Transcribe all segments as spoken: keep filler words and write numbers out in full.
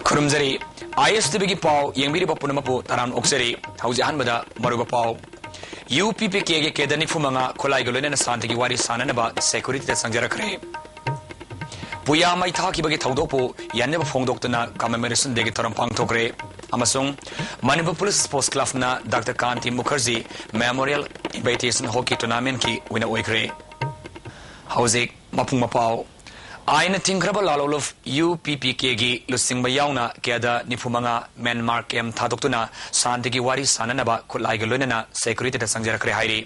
ꯈꯨꯔꯨꯝꯖꯔꯤ꯫ ꯑꯥꯏ ꯑꯦꯁ T ꯚꯤꯒꯤ ꯄꯥꯎ ꯌꯦꯡꯕꯤꯔꯤꯕ ꯄꯨꯝꯅꯃꯛꯄꯨ ꯇꯔꯥꯝꯅ ꯑꯣꯛꯆꯔꯤ꯫ ꯍꯧꯖꯤꯛ ꯑꯍꯥꯟꯕꯗ ꯃꯔꯨꯑꯣꯏꯕ ꯄꯥꯎ꯫ ꯌꯨ ꯄꯤ ꯄꯤ ꯀꯦꯒꯤ ꯀꯦꯗꯔ ꯅꯤꯐꯨ ꯃꯉꯥ ꯈꯨꯠꯂꯥꯏꯒ ꯂꯣꯏꯅꯅ ꯁꯥꯟꯇꯤꯒꯤ ꯋꯥꯔꯤ ꯁꯥꯟꯅꯅꯕ ꯁꯦꯀ꯭ꯌꯨꯔꯤꯇꯤꯗ ꯆꯪꯖꯔꯛꯈ꯭ꯔꯦ꯫ ꯄꯨꯌꯥ ꯃꯩ ꯊꯥꯈꯤꯕꯒꯤ ꯊꯧꯗꯣꯛꯄꯨ ꯌꯥꯅꯤꯡꯗꯕ ꯐꯣꯡꯗꯣꯛꯇꯨꯅ ꯀꯃꯦꯃꯣꯔꯦꯁꯟ ꯗꯦꯒꯤ ꯊꯧꯔꯝ ꯄꯥꯡꯊꯣꯛꯈ꯭ꯔꯦ꯫ ꯑꯃꯁꯨꯡ ꯃꯅꯤꯄꯨꯔ ꯄꯨꯂꯤꯁ ꯁ꯭ꯄꯣꯔꯠꯁ ꯀ꯭ꯂꯕꯅ doctor Kanti Mukherjee memorial invitation hockey ꯇꯣꯔꯅꯥꯃꯦꯟꯠꯀꯤ ꯋꯤꯅꯔ ꯑꯣꯏꯈ꯭ꯔꯦ꯫ ꯍꯧꯖꯤꯛ ꯃꯄꯨꯡ ꯃꯄꯥꯎ꯫ ꯑꯥꯏꯟꯅ ꯊꯤꯡꯈ꯭ꯔꯕ ꯂꯥꯂꯣꯂꯨꯞ ꯌꯨ ꯄꯤ ꯄꯤ ꯀꯦꯒꯤ ꯂꯨꯆꯤꯡꯕ ꯌꯥꯎꯅ ꯀꯦꯗꯔ ꯅꯤꯐꯨ ꯃꯉꯥ ꯃ꯭ꯌꯥꯟꯃꯥꯔ ꯀꯦꯝꯞ ꯊꯥꯗꯣꯛꯇꯨꯅ ꯁꯥꯟꯇꯤꯒꯤ ꯋꯥꯔꯤ ꯁꯥꯟꯅꯅꯕ ꯈꯨꯠꯂꯥꯏꯒ ꯂꯣꯏꯅꯅ ꯁꯦꯀ꯭ꯌꯨꯔꯤꯇꯤꯗ ꯆꯪꯖꯔꯛꯈ꯭ꯔꯦ ꯍꯥꯏꯔꯤ꯫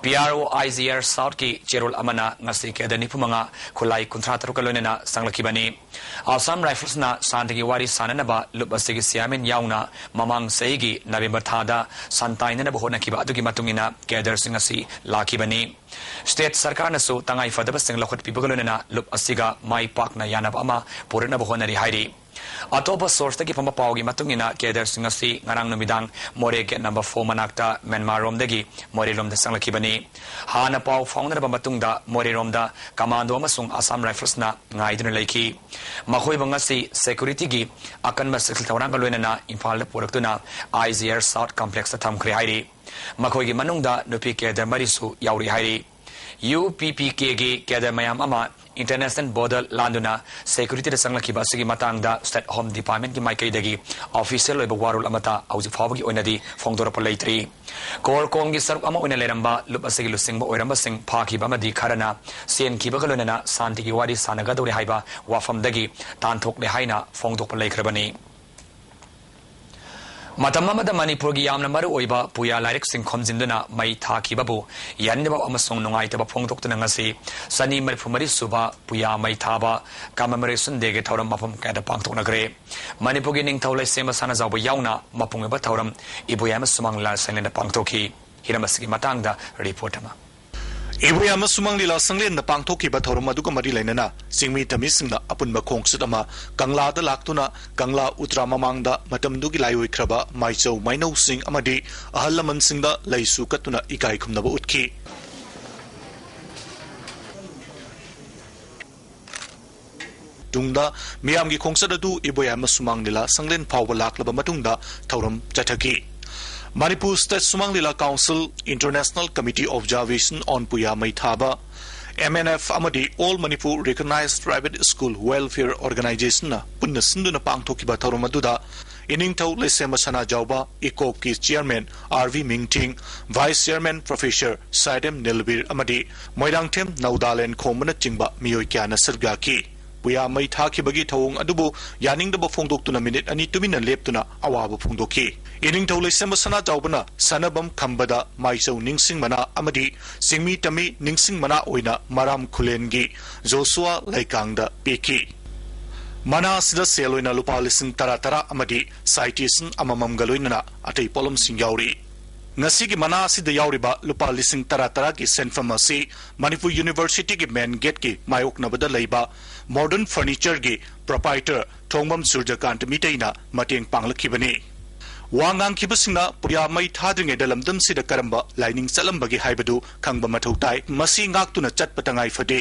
ꯄꯤ ꯑꯥꯔ ꯑꯣ ꯑꯥꯏ ꯖꯤ ꯑꯥꯔ ꯁꯥꯎꯠꯀꯤ ꯆꯦꯔꯣꯜ ꯑꯃꯅ ꯉꯁꯤ ꯀꯦꯗꯔ ꯅꯤꯐꯨ ꯃꯉꯥ ꯈꯨꯠꯂꯥꯏ ꯀꯨꯟꯊ꯭ꯔꯥ ꯇꯔꯨꯛꯀ ꯂꯣꯏꯅꯅ ꯆꯪꯂꯛꯈꯤꯕꯅꯤ꯫ ꯑꯁꯥꯝ ꯔꯥꯏꯐꯜꯁꯅ ꯁꯥꯟꯇꯤꯒꯤ ꯋꯥꯔꯤ ꯁꯥꯟꯅꯅꯕ ꯂꯨꯞ ꯑꯁꯤꯒꯤ ꯆꯤꯌꯥꯔꯃꯦꯟ ꯌꯥꯎꯅ ꯃꯃꯥꯡ ꯆꯍꯤꯒꯤ ꯅꯕꯦꯝꯕꯔ ꯊꯥꯗ ꯁꯟꯇꯥꯏꯅꯅꯕ ꯍꯣꯠꯅꯈꯤꯕ ꯑꯗꯨꯒꯤ ꯃꯇꯨꯡ ꯏꯟꯅ ꯀꯦꯗꯔꯁꯤꯡ ꯑꯁꯤ ꯂꯥꯛꯈꯤꯕꯅꯤ꯫ ꯁ꯭ꯇꯦꯠ ꯁꯔꯀꯥꯔꯅꯁꯨ ꯇꯉꯥꯏ ꯐꯗꯕꯁꯤꯡ ꯂꯧꯈꯠꯄꯤꯕꯒ ꯂꯣꯏꯅꯅ ꯂꯨꯞ ꯑꯁꯤꯒ ꯃꯥꯏ ꯄꯥꯛꯅ ꯌꯥꯅꯕ ꯑꯃ ꯄꯨꯔꯛꯅꯕ ꯍꯣꯠꯅꯔꯤ ꯍꯥꯏꯔꯤ꯫ ꯑꯇꯣꯞꯄ ꯁꯣꯔꯁꯇꯒꯤ ꯐꯪꯕ ꯄꯥꯎꯒꯤ ꯃꯇꯨꯡ ꯏꯟꯅ ꯀꯦꯗꯔꯁꯤꯡ ꯑꯁꯤ ꯉꯔꯥꯡ ꯅꯨꯃꯤꯗꯥꯡ ꯃꯣꯔꯦ ꯒꯦꯠ ꯅꯝꯕꯔ ꯐꯣꯔ ꯃꯅꯥꯛꯇ ꯃ꯭ꯌꯥꯟꯃꯥꯔ ꯔꯣꯝꯗꯒꯤ ꯃꯣꯔꯦ ꯂꯣꯝꯗ ꯆꯪꯂꯛꯈꯤꯕꯅꯤ꯫ ꯍꯥꯟꯅ ꯄꯥꯎ ꯐꯥꯎꯅꯔꯕ ꯃꯇꯨꯡꯗ ꯃꯣꯔꯦ ꯔꯣꯝꯗ ꯀꯃꯥꯟꯗꯣ ꯑꯃꯁꯨꯡ ꯑꯁꯥꯝ ꯔꯥꯏꯐꯜꯁꯅ ꯉꯥꯏꯗꯨꯅ ꯂꯩꯈꯤ꯫ ꯃꯈꯣꯏꯕꯨ ꯉꯁꯤ ꯁꯦꯀ꯭ꯌꯨꯔꯤꯇꯤꯒꯤ ꯑꯀꯟꯕ ꯆꯦꯛꯁꯤꯜ ꯊꯧꯔꯥꯡꯒ ꯂꯣꯏꯅꯅ ꯏꯝꯐꯥꯜꯗ ꯄꯨꯔꯛꯇꯨꯅ ꯑꯥꯏ ꯖꯤ ꯑꯥꯔ ꯁꯥꯎꯠ ꯀꯝꯄ꯭ꯂꯦꯛꯁꯇ ꯊꯝꯈ꯭ꯔꯦ ꯍꯥꯏꯔꯤ꯫ ꯃꯈꯣꯏꯒꯤ ꯃꯅꯨꯡꯗ ꯅꯨꯄꯤ ꯀꯦꯗꯔ ꯃꯔꯤꯁꯨ ꯌꯥꯎꯔꯤ ꯍꯥꯏꯔꯤ꯫ ꯌꯨ ꯄꯤ ꯄꯤ ꯀꯦꯒꯤ ꯀꯦꯗꯔ ꯃꯌꯥꯝ ꯑꯃ ꯏꯟꯇꯔꯅꯦꯁꯅꯦꯜ ꯕꯣꯔꯗꯔ ꯂꯥꯟꯗꯨꯅ ꯁꯦꯀ꯭ꯌꯨꯔꯤꯇꯤꯗ ꯆꯪꯂꯛꯈꯤꯕ ꯑꯁꯤꯒꯤ ꯃꯇꯥꯡꯗ ꯁ꯭ꯇꯦꯠ ꯍꯣꯝ ꯗꯤꯄꯥꯔꯠꯃꯦꯟꯠꯀꯤ ꯃꯥꯏꯀꯩꯗꯒꯤ ꯑꯣꯐꯤꯁꯤꯌꯦꯜ ꯑꯣꯏꯕ ꯋꯥꯔꯣꯜ ꯑꯃꯠꯇ ꯍꯧꯖꯤꯛ ꯐꯥꯎꯕꯒꯤ ꯑꯣꯏꯅꯗꯤ ꯐꯣꯡꯗꯣꯔꯛꯄ ꯂꯩꯇ꯭ꯔꯤ꯫ ꯀꯣꯔ ꯀꯣꯝꯒꯤ ꯁꯔꯨꯛ ꯑꯃ ꯑꯣꯏꯅ ꯂꯩꯔꯝꯕ ꯂꯨꯞ ꯑꯁꯤꯒꯤ ꯂꯨꯆꯤꯡꯕ ꯑꯣꯏꯔꯝꯕꯁꯤꯡ ꯐꯥꯈꯤꯕ ꯑꯃꯗꯤ ꯈꯔꯅ ꯆꯦꯟꯈꯤꯕꯒ ꯂꯣꯏꯅꯅ ꯁꯥꯟꯇꯤꯒꯤ ꯋꯥꯔꯤ ꯁꯥꯟꯅꯒꯗꯧꯔꯦ ꯍꯥꯏꯕ ꯋꯥꯐꯝꯗꯒꯤ ꯇꯥꯟꯊꯣꯛꯂꯦ ꯍꯥꯏꯅ ꯐꯣꯡꯗꯣꯛꯄ ꯂꯩꯈ꯭ꯔꯕꯅꯤ꯫ ꯃꯇꯝ ꯑꯃꯗ ꯃꯅꯤꯄꯨꯔꯒꯤ ꯌꯥꯝꯅ ꯃꯔꯨ ꯑꯣꯏꯕ ꯄꯨꯌꯥ ꯂꯥꯏꯔꯤꯛꯁꯤꯡ ꯈꯣꯝꯖꯤꯟꯗꯨꯅ ꯃꯩ ꯊꯥꯈꯤꯕꯕꯨ ꯌꯥꯅꯤꯡꯗꯕ ꯑꯃꯁꯨꯡ ꯅꯨꯡꯉꯥꯏꯇꯕ ꯐꯣꯡꯗꯣꯛꯇꯨꯅ ꯉꯁꯤ ꯆꯅꯤ ꯃꯔꯤꯐꯨ ꯃꯔꯤ ꯁꯨꯕ ꯄꯨꯌꯥ ꯃꯩ ꯊꯥꯕ ꯀꯃꯦꯃꯣꯔꯦꯁꯟ ꯗꯦꯒꯤ ꯊꯧꯔꯝ ꯃꯐꯝ ꯀꯌꯥꯗ ꯄꯥꯡꯊꯣꯛꯅꯈ꯭ꯔꯦ꯫ ꯃꯅꯤꯄꯨꯔꯒꯤ ꯅꯤꯡꯊꯧ ꯂꯩꯁꯦꯝꯕ ꯁꯅꯥꯖꯥꯎꯕ ꯌꯥꯎꯅ ꯃꯄꯨꯡ ꯑꯣꯏꯕ ꯊꯧꯔꯝ ꯏꯕꯣꯌꯥꯏꯃ ꯁꯨꯃꯥꯡ ꯂꯤꯂꯥ ꯁꯪꯂꯦꯟꯗ ꯄꯥꯡꯊꯣꯛꯈꯤ꯫ ꯍꯤꯔꯝ ꯑꯁꯤꯒꯤ ꯃꯇꯥꯡꯗ ꯔꯤꯄꯣꯔꯠ ꯑꯃ꯫ ꯏꯕꯣꯌꯥꯏꯃ ꯁꯨꯃꯥꯡ ꯂꯤꯂꯥ ꯁꯪꯂꯦꯟꯗ ꯄꯥꯡꯊꯣꯛꯈꯤꯕ ꯊꯧꯔꯝ ꯑꯗꯨꯒ ꯃꯔꯤ ꯂꯩꯅꯅ ꯆꯤꯡꯃꯤ ꯇꯝꯃꯤꯁꯤꯡꯅ ꯑꯄꯨꯟꯕ ꯈꯣꯡꯆꯠ ꯑꯃ ꯀꯪꯂꯥꯗ ꯂꯥꯛꯇꯨꯅ ꯀꯪꯂꯥ ꯎꯇ꯭ꯔꯥ ꯃꯃꯥꯡꯗ ꯃꯇꯝꯗꯨꯒꯤ ꯂꯥꯏꯑꯣꯏꯈ꯭ꯔꯕ ꯃꯥꯏꯆꯧ ꯃꯥꯏꯅꯧꯁꯤꯡ ꯑꯃꯗꯤ ꯑꯍꯜ ꯂꯃꯟꯁꯤꯡꯗ ꯂꯩꯁꯨ ꯀꯠꯇꯨꯅ ꯏꯀꯥꯏ ꯈꯨꯝꯅꯕ ꯎꯠꯈꯤ꯫ ꯇꯨꯡꯗ ꯃꯤꯌꯥꯝꯒꯤ ꯈꯣꯡꯆꯠ ꯑꯗꯨ ꯏꯕꯣꯌꯥꯏꯃ ꯁꯨꯃꯥꯡ ꯂꯤꯂꯥ ꯁꯪꯂꯦꯟ ꯐꯥꯎꯕ ꯂꯥꯛꯂꯕ ꯃꯇꯨꯡꯗ ꯊꯧꯔꯝ ꯆꯠꯊꯈꯤ꯫ Manipur State Sumanglila Council, International Committee of Observation on ꯄꯨꯌꯥ ꯃꯩ ꯊꯥꯕ, M N F ꯑꯃꯗꯤ All Manipur Recognized Private School Welfare Organizationꯅ ꯄꯨꯟꯅ ꯁꯤꯟꯗꯨꯅ ꯄꯥꯡꯊꯣꯛꯈꯤꯕ ꯊꯧꯔꯝ ꯑꯗꯨꯗ ꯏꯅꯤꯡꯊꯧ ꯂꯩꯁꯦꯝꯕ ꯁꯅꯥꯖꯥꯎꯕ, ꯏꯀꯣꯞꯀꯤ Chairman R V ꯃꯤꯡꯊꯤꯡ, Vice Chairman Professor ꯁꯥꯏꯗꯦꯝ ꯅꯤꯜꯕꯤꯔ ꯑꯃꯗꯤ ꯃꯣꯏꯔꯥꯡꯊꯦꯝ ꯅꯧꯗꯥꯂꯦꯟ ꯈꯣꯝꯕꯅꯆꯤꯡꯕ ꯃꯤꯑꯣꯏ ꯀꯌꯥꯅ ꯁꯔꯨꯛ ꯌꯥꯈꯤ꯫ ꯄꯨꯌꯥ ꯃꯩ ꯊꯥꯈꯤꯕꯒꯤ ꯊꯧꯑꯣꯡ ꯑꯗꯨꯕꯨ ꯌꯥꯅꯤꯡꯗꯕ ꯐꯣꯡꯗꯣꯛꯇꯨꯅ ꯃꯤꯅꯤꯠ ꯑꯅꯤ ꯇꯨꯃꯤꯟꯅ ꯂꯦꯞꯇꯨꯅ ꯑꯋꯥꯕ ꯐꯣꯡꯗꯣꯛꯈꯤ꯫ ꯏꯅꯤꯡꯊꯧ ꯂꯩꯁꯦꯝꯕ ꯁꯅꯥꯖꯥꯎꯕꯅ ꯁꯅꯕꯝ ꯈꯝꯕꯗ ꯃꯥꯏꯆꯧ ꯅꯤꯡꯁꯤꯡ ꯃꯅꯥ ꯑꯃꯗꯤ ꯆꯤꯡꯃꯤ ꯇꯝꯃꯤ ꯅꯤꯡꯁꯤꯡ ꯃꯅꯥ ꯑꯣꯏꯅ ꯃꯔꯥꯝ ꯈꯨꯂꯦꯟꯒꯤ ꯖꯣꯁꯨꯋꯥ ꯂꯩꯀꯥꯡꯗ ꯄꯤꯈꯤ꯫ ꯃꯅꯥ ꯑꯁꯤꯗ ꯁꯦꯜ ꯑꯣꯏꯅ ꯂꯨꯄꯥ ꯂꯤꯁꯤꯡ ꯇꯔꯥ ꯇꯔꯥ ꯑꯃꯗꯤ citation ꯑꯃꯃꯝꯒ ꯂꯣꯏꯅꯅ ꯑꯇꯩ ꯄꯣꯠꯂꯝꯁꯤꯡ ꯌꯥꯎꯔꯤ꯫ ꯉꯁꯤꯒꯤ ꯃꯅꯥ ꯑꯁꯤꯗ ꯌꯥꯎꯔꯤꯕ ꯂꯨꯄꯥ ꯂꯤꯁꯤꯡ ꯇꯔꯥ ꯇꯔꯥꯒꯤ ꯁꯦꯟꯐꯝ ꯑꯁꯤ ꯃꯅꯤꯄꯨꯔ ꯌꯨꯅꯤꯚꯔꯁꯤꯇꯤꯒꯤ main gateꯀꯤ ꯃꯥꯌꯣꯛꯅꯕꯗ ꯂꯩꯕ Modern Furnitureꯒꯤ proprietor ꯊꯣꯡꯕꯝ ꯁꯨꯔꯖꯀꯥꯟꯇ ꯃꯤꯇꯩꯅ ꯃꯇꯦꯡ ꯄꯥꯡꯂꯛꯈꯤꯕꯅꯤ꯫ ꯋꯥ ꯉꯥꯡꯈꯤꯕꯁꯤꯡꯅ ꯄꯨꯌꯥ ꯃꯩ ꯊꯥꯗ꯭ꯔꯤꯉꯩꯗ ꯂꯝꯗꯝꯁꯤꯗ ꯀꯔꯝꯕ ꯂꯥꯏꯅꯤꯡ ꯆꯠꯂꯝꯕꯒꯦ ꯍꯥꯏꯕꯗꯨ ꯈꯪꯕ ꯃꯊꯧ ꯇꯥꯏ꯫ ꯃꯁꯤ ꯉꯥꯛꯇꯨꯅ ꯆꯠꯄ ꯇꯉꯥꯏ ꯐꯗꯦ꯫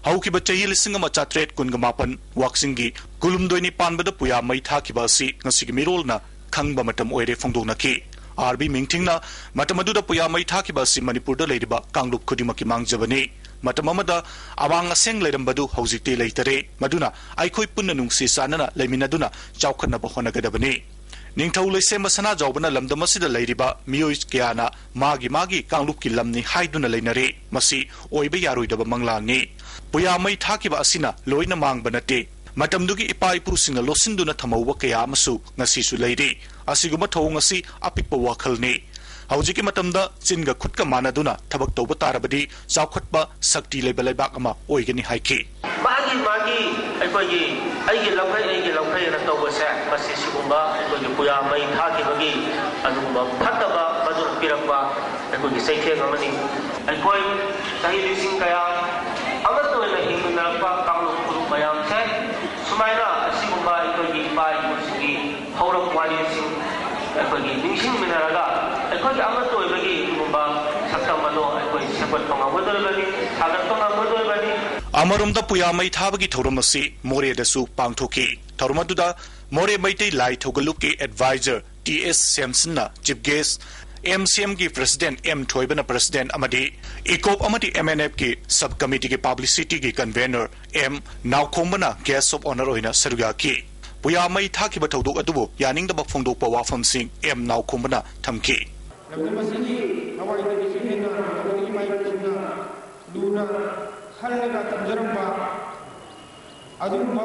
ꯍꯧꯈꯤꯕ ꯆꯍꯤ ꯂꯤꯁꯤꯡ ꯑꯃ ꯆꯥꯇ꯭ꯔꯦꯠ ꯀꯨꯟꯒ ꯃꯥꯄꯟ ꯋꯥꯛꯆꯤꯡꯒꯤ ꯀꯨꯂꯨꯝꯗꯣꯏꯅꯤ ꯄꯥꯟꯕꯗ ꯄꯨꯌꯥ ꯃꯩ ꯊꯥꯈꯤꯕ ꯑꯁꯤ ꯉꯁꯤꯒꯤ ꯃꯤꯔꯣꯜꯅ ꯈꯪꯕ ꯃꯇꯝ ꯑꯣꯏꯔꯦ ꯐꯣꯡꯗꯣꯛꯅꯈꯤ꯫ R V ꯃꯤꯡꯊꯤꯡꯅ ꯃꯇꯝ ꯑꯗꯨꯗ ꯄꯨꯌꯥ ꯃꯩ ꯊꯥꯈꯤꯕ ꯑꯁꯤ ꯃꯅꯤꯄꯨꯔꯗ ꯂꯩꯔꯤꯕ ꯀꯥꯡꯂꯨꯞ ꯈꯨꯗꯤꯡꯃꯛꯀꯤ ꯃꯥꯡꯖꯕꯅꯤ꯫ ꯃꯇꯝ ꯑꯃꯗ ꯑꯋꯥꯡ ꯑꯁꯦꯡ ꯂꯩꯔꯝꯕꯗꯨ ꯍꯧꯖꯤꯛꯇꯤ ꯂꯩꯇꯔꯦ꯫ ꯃꯗꯨꯅ ꯑꯩꯈꯣꯏ ꯄꯨꯟꯅ ꯅꯨꯡꯁꯤ ꯆꯥꯟꯅꯅ ꯂꯩꯃꯤꯟꯅꯗꯨꯅ ꯆꯥꯎꯈꯠꯅꯕ ꯍꯣꯠꯅꯒꯗꯕꯅꯤ꯫ ꯅꯤꯡꯊꯧ ꯂꯩꯁꯦꯝꯕ ꯁꯅꯥꯖꯥꯎꯕꯅ ꯂꯝꯗꯝ ꯑꯁꯤꯗ ꯂꯩꯔꯤꯕ ꯃꯤꯑꯣꯏ ꯀꯌꯥꯅ ꯃꯥꯒꯤ ꯃꯥꯒꯤ ꯀꯥꯡꯂꯨꯞꯀꯤ ꯂꯝꯅꯤ ꯍꯥꯏꯗꯨꯅ ꯂꯩꯅꯔꯦ꯫ ꯃꯁꯤ ꯑꯣꯏꯕ ꯌꯥꯔꯣꯏꯗꯕ ꯃꯪꯂꯥꯟꯅꯤ꯫ ꯄꯨꯌꯥ ꯃꯩ ꯊꯥꯈꯤꯕ ꯑꯁꯤꯅ ꯂꯣꯏꯅ ꯃꯥꯡꯕ ꯅꯠꯇꯦ꯫ ꯃꯇꯝꯗꯨꯒꯤ ꯏꯄꯥ ꯏꯄꯨꯁꯤꯡꯅ ꯂꯣꯠꯁꯤꯟꯗꯨꯅ ꯊꯝꯍꯧꯕ ꯀꯌꯥ ꯑꯃꯁꯨ ꯉꯁꯤꯁꯨ ꯂꯩꯔꯤ꯫ ꯑꯁꯤꯒꯨꯝꯕ ꯊꯧꯑꯣꯡ ꯑꯁꯤ ꯑꯄꯤꯛꯄ ꯋꯥꯈꯜꯅꯤ꯫ ꯍꯧꯖꯤꯛꯀꯤ ꯃꯇꯝꯗ ꯆꯤꯟꯒ ꯈꯨꯠꯀ ꯃꯥꯟꯅꯗꯨꯅ ꯊꯕꯛ ꯇꯧꯕ ꯇꯥꯔꯕꯗꯤ ꯆꯥꯎꯈꯠꯄ, ꯁꯛꯇꯤ ꯂꯩꯕ ꯂꯩꯕꯥꯛ ꯑꯃ ꯑꯣꯏꯒꯅꯤ ꯍꯥꯏꯈꯤ꯫ ꯃꯥꯒꯤ ꯃꯥꯒꯤ ꯑꯩꯈꯣꯏꯒꯤ ꯑꯩꯒꯤ ꯂꯧꯈꯩ, ꯑꯩꯒꯤ ꯂꯧꯈꯩ ꯑꯅ ꯇꯧꯕꯁꯦ, ꯃꯁꯤ ꯁꯤꯒꯨꯝꯕ ꯑꯩꯈꯣꯏꯒꯤ ꯄꯨꯌꯥ ꯃꯩ ꯊꯥꯈꯤꯕꯒꯤ ꯑꯗꯨꯒꯨꯝꯕ ꯐꯠꯇꯕ ꯃꯗꯨꯅ ꯄꯤꯔꯛꯄ ꯑꯩꯈꯣꯏꯒꯤ ꯆꯩꯊꯦꯡ ꯑꯃꯅꯤ꯫ ꯑꯩꯈꯣꯏ ꯆꯍꯤ ꯂꯤꯁꯤꯡ ꯀꯌꯥ ꯑꯃꯠꯇ ꯑꯣꯏꯅ ꯍꯤꯡꯃꯤꯟꯅꯔꯛꯄ ꯀꯥꯡꯂꯨꯞ ꯐꯨꯔꯨꯞ ꯃꯌꯥꯝꯁꯦ ꯁꯨꯃꯥꯏꯅ ꯑꯁꯤꯒꯨꯝꯕ ꯑꯩꯈꯣꯏꯒꯤ ꯏꯄꯥ ꯏꯄꯨꯁꯤꯡꯒꯤ ꯍꯧꯔꯛ ꯋꯥꯔꯤꯁꯤꯡ ꯑꯩꯈꯣꯏꯒꯤ ꯅꯤꯡꯁꯤꯡꯃꯤꯟꯅꯔꯒ ꯑꯩꯈꯣꯏꯒꯤ ꯑꯃꯠꯇ ꯑꯣꯏꯕꯒꯤ ꯑꯗꯨꯒꯨꯝꯕ ꯁꯛꯇꯝ ꯑꯗꯣ ꯑꯩꯈꯣꯏ ꯁꯦꯝ ꯉꯝꯒꯗꯧꯔꯤꯕꯅꯤ, ꯁꯥꯒꯠꯄ ꯉꯝꯒꯗꯧꯔꯤꯕꯅꯤ꯫ ꯑꯃꯔꯣꯝꯗ ꯄꯨꯌꯥ ꯃꯩ ꯊꯥꯕꯒꯤ ꯊꯧꯔꯝ ꯑꯁꯤ ꯃꯣꯔꯦꯗꯁꯨ ꯄꯥꯡꯊꯣꯛꯈꯤ꯫ ꯊꯧꯔꯝ ꯑꯗꯨꯗ ꯃꯣꯔꯦ ꯃꯩꯇꯩ ꯂꯥꯏ ꯊꯧꯒꯜꯂꯨꯞꯀꯤ ꯑꯦꯗꯚꯥꯏꯖꯔ ꯇꯤ ꯑꯦꯁ ꯁꯦꯝꯁꯟꯅ ꯆꯤꯐ ꯒꯦꯁ, ꯑꯦꯝ ꯁꯤ ꯑꯦꯝꯒꯤ ꯄ꯭ꯔꯁꯤꯗꯦꯟ ꯑꯦꯝ ꯊꯣꯏꯕꯅ ꯄ꯭ꯔꯁꯤꯗꯦꯟ ꯑꯃꯗꯤ ꯏꯀꯣꯞ ꯑꯃꯗꯤ ꯑꯦꯝ ꯑꯦꯟ ꯑꯦꯐꯀꯤ ꯁꯕ ꯀꯃꯤꯇꯤꯒꯤ ꯄꯕ꯭ꯂꯤꯁꯤꯇꯤꯒꯤ ꯀꯟꯚꯦꯅꯔ ꯑꯦꯝ ꯅꯥꯎꯈꯣꯝꯕꯅ ꯒꯦꯁ ꯑꯣꯐ ꯑꯣꯅꯔ ꯑꯣꯏꯅ ꯁꯔꯨꯛ ꯌꯥꯈꯤ꯫ ꯄꯨꯌꯥ ꯃꯩ ꯊꯥꯈꯤꯕ ꯊꯧꯗꯣꯛ ꯑꯗꯨꯕꯨ ꯌꯥꯅꯤꯡꯗꯕ ꯐꯣꯡꯗꯣꯛꯄ ꯋꯥꯐꯝꯁꯤꯡ ꯑꯦꯝ ꯅꯥꯎꯈꯣꯝꯕꯅ ꯊꯝꯈꯤ꯫ ꯂꯝꯗꯝ ꯑꯁꯤꯒꯤ ꯊꯋꯥꯏꯗꯒꯤꯁꯨ ꯍꯦꯟꯅ ꯃꯇꯝꯒꯤ ꯃꯥꯏ ꯄꯨꯁꯤꯟꯅ ꯂꯨꯅ ꯈꯜꯂꯒ ꯊꯝꯖꯔꯝꯕ ꯑꯗꯨꯒꯨꯝꯕ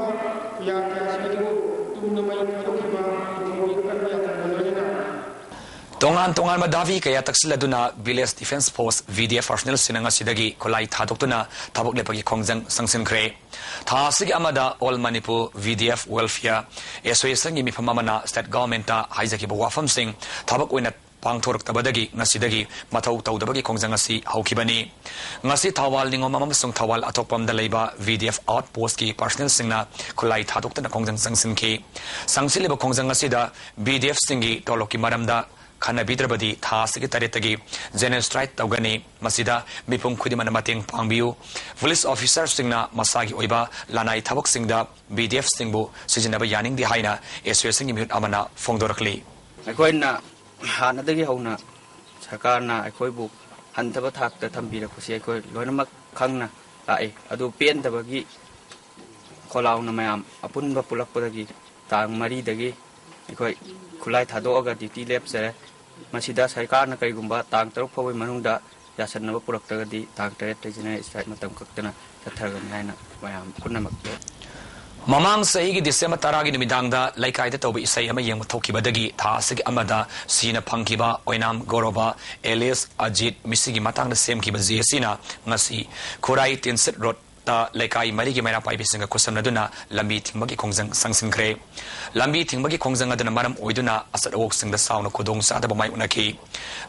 ꯄꯨꯌꯥ ꯀꯌꯥꯁꯤꯡ ꯑꯗꯨꯕꯨ ꯇꯨꯝꯅ ꯃꯩ ꯊꯥꯗꯣꯛꯈꯤꯕ ꯅꯤꯡꯊꯧꯒꯤ ꯑꯀꯟꯕ ꯌꯥꯊꯪꯒ ꯂꯣꯏꯅꯅ ꯇꯣꯉꯥꯟ ꯇꯣꯉꯥꯟꯕ ꯗꯥꯕꯤ ꯀꯌꯥ ꯇꯛꯁꯤꯜꯂꯗꯨꯅ Village Defence Force, V D F, personnelꯁꯤꯡꯅ ꯉꯁꯤꯗꯒꯤ ꯈꯨꯠꯂꯥꯏ ꯊꯥꯗꯣꯛꯇꯨꯅ ꯊꯕꯛ ꯂꯦꯞꯄꯒꯤ ꯈꯣꯡꯖꯪ ꯆꯪꯁꯤꯟꯈ꯭ꯔꯦ꯫ ꯊꯥ ꯑꯁꯤꯒꯤ ꯑꯃꯗ All Manipur V D F Welfare Associationꯒꯤ ꯃꯤꯐꯝ ꯑꯃꯅ state governmentꯇ ꯍꯥꯏꯖꯈꯤꯕ ꯋꯥꯐꯝꯁꯤꯡ ꯊꯕꯛ ꯑꯣꯏꯅ ꯄꯥꯡꯊꯣꯔꯛꯇꯕꯗꯒꯤ ꯉꯁꯤꯗꯒꯤ ꯃꯊꯧ ꯇꯧꯗꯕꯒꯤ ꯈꯣꯡꯖꯪ ꯑꯁꯤ ꯍꯧꯈꯤꯕꯅꯤ꯫ ꯉꯁꯤ ꯊꯧꯕꯥꯜ ꯅꯤꯉꯣꯝꯕꯝ ꯑꯃꯁꯨꯡ ꯊꯧꯕꯥꯜ ꯑꯊꯣꯛꯄꯝꯗ ꯂꯩꯕ V D F outpostꯀꯤ personnelꯁꯤꯡꯅ ꯈꯨꯠꯂꯥꯏ ꯊꯥꯗꯣꯛꯇꯨꯅ ꯈꯣꯡꯖꯪ ꯆꯪꯁꯤꯟꯈꯤ꯫ ꯆꯪꯁꯤꯜꯂꯤꯕ ꯈꯣꯡꯖꯪ ꯑꯁꯤꯗ V D Fꯁꯤꯡꯒꯤ ꯇꯣꯂꯣꯞꯀꯤ ꯃꯔꯝꯗ ꯈꯟꯅꯕꯤꯗ꯭ꯔꯕꯗꯤ ꯊꯥ ꯑꯁꯤꯒꯤ ꯇꯔꯦꯠꯇꯒꯤ general strike ꯇꯧꯒꯅꯤ꯫ ꯃꯁꯤꯗ ꯃꯤꯄꯨꯝ ꯈꯨꯗꯤꯡꯃꯛꯅ ꯃꯇꯦꯡ ꯄꯥꯡꯕꯤꯌꯨ꯫ Police officerꯁꯤꯡꯅ ꯃꯁꯥꯒꯤ ꯑꯣꯏꯕ ꯂꯅꯥꯏ ꯊꯕꯛꯁꯤꯡꯗ V D Fꯁꯤꯡꯕꯨ ꯁꯤꯖꯤꯟꯅꯕ ꯌꯥꯅꯤꯡꯗꯦ ꯍꯥꯏꯅ associationꯒꯤ ꯃꯤꯍꯨꯠ ꯑꯃꯅ ꯐꯣꯡꯗꯣꯔꯛꯂꯤ꯫ ꯑꯩꯈꯣꯏꯅ ꯍꯥꯟꯅꯗꯒꯤ ꯍꯧꯅ ꯁꯔꯀꯥꯔꯅ ꯑꯩꯈꯣꯏꯕꯨ ꯍꯟꯊꯕ ꯊꯥꯛꯇ ꯊꯝꯕꯤꯔꯛꯄꯁꯤ ꯑꯩꯈꯣꯏ ꯂꯣꯏꯅꯃꯛ ꯈꯪꯅ ꯂꯥꯛꯏ꯫ ꯑꯗꯨ ꯄꯦꯟꯗꯕꯒꯤ ꯈꯣꯜꯂꯥꯎꯅ ꯃꯌꯥꯝ ꯑꯄꯨꯟꯕ ꯄꯨꯜꯂꯛꯄꯗꯒꯤ ꯇꯥꯡ ꯃꯔꯤꯗꯒꯤ ꯑꯩꯈꯣꯏ ꯈꯨꯠꯂꯥꯏ ꯊꯥꯗꯣꯛꯑꯒ duty ꯂꯦꯞꯆꯔꯦ꯫ ꯃꯁꯤꯗ ꯁꯔꯀꯥꯔꯅ ꯀꯔꯤꯒꯨꯝꯕ ꯇꯥꯡ ꯇꯔꯨꯛ ꯐꯥꯎꯕꯒꯤ ꯃꯅꯨꯡꯗ ꯌꯥꯁꯟꯅꯕ ꯄꯨꯔꯛꯇ꯭ꯔꯒꯗꯤ ꯇꯥꯡ ꯇꯔꯦꯠꯇ general strike ꯃꯇꯝ ꯀꯛꯇꯅ ꯆꯠꯊꯒꯅꯤ ꯍꯥꯏꯅ ꯃꯌꯥꯝ ꯄꯨꯝꯅꯃꯛꯇ ꯃꯃꯥꯡ ꯆꯍꯤꯒꯤ ꯗꯤꯁꯦꯝꯕꯔ ꯇꯔꯥꯒꯤ ꯅꯨꯃꯤꯗꯥꯡꯗ ꯂꯩꯀꯥꯏꯗ ꯇꯧꯕ ꯏꯁꯩ ꯑꯃ ꯌꯦꯡꯕ ꯊꯣꯛꯈꯤꯕꯗꯒꯤ ꯊꯥ ꯑꯁꯤꯒꯤ ꯑꯃꯗ ꯁꯤꯅ ꯐꯪꯈꯤꯕ ꯑꯣꯏꯅꯥꯝ ꯒꯧꯔꯕ ꯑꯦꯂꯤꯁ ꯑꯖꯤꯠ ꯃꯤꯁꯤꯒꯤ ꯃꯇꯥꯡꯗ ꯁꯦꯝꯈꯤꯕ ꯖꯦ ꯑꯦꯁ ꯁꯤꯅ ꯉꯁꯤ ꯈꯨꯔꯥꯏ ꯇꯤꯟꯁꯤꯠ ꯔꯣꯗ ꯇ ꯂꯩꯀꯥꯏ ꯃꯔꯤꯒꯤ ꯃꯩꯔꯥ ꯄꯥꯏꯕꯤꯁꯤꯡꯒ ꯈꯨꯠꯁꯝꯅꯗꯨꯅ ꯂꯝꯕꯤ ꯊꯤꯡꯕꯒꯤ ꯈꯣꯡꯖꯪ ꯆꯪꯁꯤꯟꯈ꯭ꯔꯦ꯫ ꯂꯝꯕꯤ ꯊꯤꯡꯕꯒꯤ ꯈꯣꯡꯖꯪ ꯑꯗꯨꯅ ꯃꯔꯝ ꯑꯣꯏꯗꯨꯅ ꯑꯆꯠ ꯑꯋꯣꯛꯁꯤꯡꯗ ꯆꯥꯎꯅ ꯈꯨꯗꯣꯡ ꯆꯥꯗꯕ ꯃꯥꯌꯣꯛꯅꯈꯤ꯫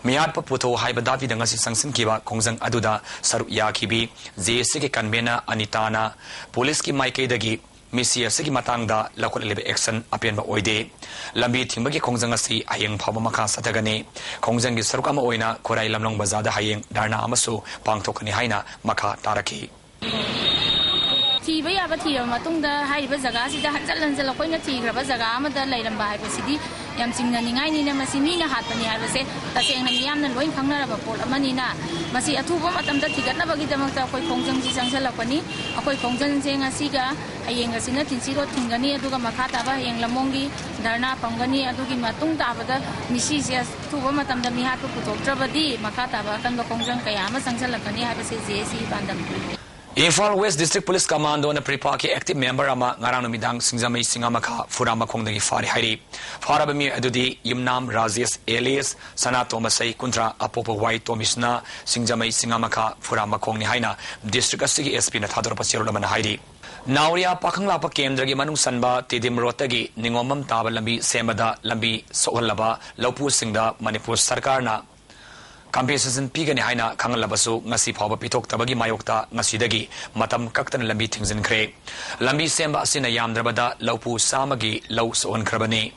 ꯃꯤꯍꯥꯠꯄ ꯄꯨꯊꯧ ꯍꯥꯏꯕ ꯗꯥꯕꯤꯗ ꯉꯁꯤ ꯆꯪꯁꯤꯟꯈꯤꯕ ꯈꯣꯡꯖꯪ ꯑꯗꯨꯗ ꯁꯔꯨꯛ ꯌꯥꯈꯤꯕꯤ ꯖꯦ ꯑꯦꯁ ꯁꯤꯒꯤ convener ꯑꯅꯤꯇꯥꯅ ꯄꯨꯂꯤꯁꯀꯤ ꯃꯥꯏꯀꯩꯗꯒꯤ ꯃꯤꯁꯤ ꯑꯁꯤꯒꯤ ꯃꯇꯥꯡꯗ ꯂꯧꯈꯠꯂꯤꯕ action ꯑꯄꯦꯟꯕ ꯑꯣꯏꯗꯦ꯫ ꯂꯝꯕꯤ ꯊꯤꯡꯕꯒꯤ ꯈꯣꯡꯖꯪ ꯑꯁꯤ ꯍꯌꯦꯡ ꯐꯥꯎꯕ ꯃꯈꯥ ꯆꯠꯊꯒꯅꯤ꯫ ꯈꯣꯡꯖꯪꯒꯤ ꯁꯔꯨꯛ ꯑꯃ ꯑꯣꯏꯅ ꯈꯨꯔꯥꯏ ꯂꯝꯂꯣꯡ ꯕꯖꯥꯔꯗ ꯍꯌꯦꯡ ꯙꯔꯅꯥ ꯑꯃꯁꯨ ꯄꯥꯡꯊꯣꯛꯀꯅꯤ ꯍꯥꯏꯅ ꯃꯈꯥ ꯇꯥꯔꯛꯈꯤ꯫ ꯊꯤꯕ ꯌꯥꯕ ꯊꯤꯔꯕ ꯃꯇꯨꯡꯗ ꯍꯥꯏꯔꯤꯕ ꯖꯒꯥꯁꯤꯗ ꯍꯟꯖꯜ ꯍꯟꯖꯜ ꯑꯩꯈꯣꯏꯅ ꯊꯤꯈ꯭ꯔꯕ ꯖꯒꯥ ꯑꯃꯗ ꯂꯩꯔꯝꯕ ꯍꯥꯏꯕꯁꯤꯗꯤ ꯌꯥꯝ ꯆꯤꯡꯅꯅꯤꯡꯉꯥꯏꯅꯤꯅ, ꯃꯁꯤ ꯃꯤꯅ ꯍꯥꯠꯄꯅꯤ ꯍꯥꯏꯕꯁꯦ ꯇꯁꯦꯡꯅ ꯃꯤꯌꯥꯝꯅ ꯂꯣꯏ ꯈꯪꯅꯔꯕ ꯄꯣꯠ ꯑꯃꯅꯤꯅ, ꯃꯁꯤ ꯑꯊꯨꯕ ꯃꯇꯝꯗ ꯊꯤꯒꯠꯅꯕꯒꯤꯗꯃꯛꯇ ꯑꯩꯈꯣꯏ ꯈꯣꯡꯖꯪꯁꯤ ꯆꯪꯁꯤꯜꯂꯛꯄꯅꯤ꯫ ꯑꯩꯈꯣꯏ ꯈꯣꯡꯖꯪꯁꯦ ꯉꯁꯤꯒ ꯍꯌꯦꯡꯒꯁꯤꯅ ꯊꯤꯟꯁꯤꯔꯣ ꯊꯤꯡꯒꯅꯤ, ꯑꯗꯨꯒ ꯃꯈꯥ ꯇꯥꯕ ꯍꯌꯦꯡ ꯂꯝꯂꯣꯡꯒꯤ ꯙꯔꯅꯥ ꯐꯝꯒꯅꯤ꯫ ꯑꯗꯨꯒꯤ ꯃꯇꯨꯡ ꯇꯥꯕꯗ ꯃꯤꯁꯤꯁꯦ ꯑꯊꯨꯕ ꯃꯇꯝꯗ ꯃꯤꯍꯥꯠꯄ ꯄꯨꯊꯣꯛꯇ꯭ꯔꯕꯗꯤ ꯃꯈꯥ ꯇꯥꯕ ꯑꯀꯟꯕ ꯈꯣꯡꯖꯪ ꯀꯌꯥ ꯑꯃ ꯆꯪꯁꯤꯜꯂꯛꯀꯅꯤ ꯍꯥꯏꯕꯁꯦ ꯖꯦ ꯑꯦ ꯁꯤ ꯄꯥꯟꯗꯝ꯫ Imphal west district police commando ꯄ꯭ꯔꯤꯄꯥꯛꯀꯤ ꯑꯦꯛꯇꯤꯚ ꯃꯦꯝꯕꯔ ꯑꯃ ꯉꯔꯥꯡ ꯅꯨꯃꯤꯗꯥꯡ ꯁꯤꯡꯖꯃꯩ ꯆꯤꯡꯉꯥ ꯃꯈꯥ ꯐꯨꯔꯥ ꯃꯈꯣꯡꯗꯒꯤ ꯐꯥꯔꯦ ꯍꯥꯏꯔꯤ꯫ ꯐꯥꯔꯕ ꯃꯤꯑꯣꯏ ꯑꯗꯨꯗꯤ ꯌꯨꯝꯅꯥꯝ ꯔꯥꯖꯦꯁ ꯑꯦꯂꯤꯌꯁ ꯁꯅꯥꯇꯣꯝꯕ ꯆꯍꯤ ꯀꯨꯟꯊ꯭ꯔꯥ, ꯑꯄꯣꯛꯄ ꯋꯥꯏ ꯇꯣꯝꯕꯤꯁꯅꯥ, ꯁꯤꯡꯖꯃꯩ ꯆꯤꯡꯉꯥ ꯃꯈꯥ ꯐꯨꯔꯥ ꯃꯈꯣꯡꯅꯤ ꯍꯥꯏꯅ ꯗꯤꯁꯇ꯭ꯔꯤꯛ ꯑꯁꯤꯒꯤ ꯑꯦꯁ ꯄꯤꯅ ꯊꯥꯗꯣꯔꯛꯄ ꯆꯦꯔꯣꯜ ꯑꯃꯅ ꯍꯥꯏꯔꯤ꯫ ꯅꯥꯎꯔꯤꯌꯥ ꯄꯥꯈꯪꯂꯥꯛꯄ ꯀꯦꯟꯗ꯭ꯔꯒꯤ ꯃꯅꯨꯡ ꯆꯟꯕ ꯇꯤꯗꯤꯝ ꯔꯣꯗꯇꯒꯤ ꯅꯤꯉꯣꯝꯕꯝ ꯇꯥꯕ ꯂꯝꯕꯤ ꯁꯦꯝꯕꯗ ꯂꯝꯕꯤ ꯁꯣꯛꯍꯜꯂꯕ ꯂꯧꯄꯨꯁꯤꯡꯗ ꯃꯅꯤꯄꯨꯔ ꯁꯔꯀꯥꯔꯅ compensation ꯄꯤꯒꯅꯤ ꯍꯥꯏꯅ ꯈꯪꯍꯜꯂꯕꯁꯨ ꯉꯁꯤ ꯐꯥꯎꯕ ꯄꯤꯊꯣꯛꯇꯕꯒꯤ ꯃꯥꯌꯣꯛꯇ ꯉꯁꯤꯗꯒꯤ ꯃꯇꯝ ꯀꯛꯇꯅ ꯂꯝꯕꯤ ꯊꯤꯡꯖꯤꯟꯈ꯭ꯔꯦ꯫ ꯂꯝꯕꯤ ꯁꯦꯝꯕ ꯑꯁꯤꯅ ꯌꯥꯝꯗ꯭ꯔꯕꯗ ꯂꯧꯄꯨ ꯆꯥꯝꯃꯒꯤ ꯂꯧ ꯁꯣꯛꯍꯟꯈ꯭ꯔꯕꯅꯤ꯫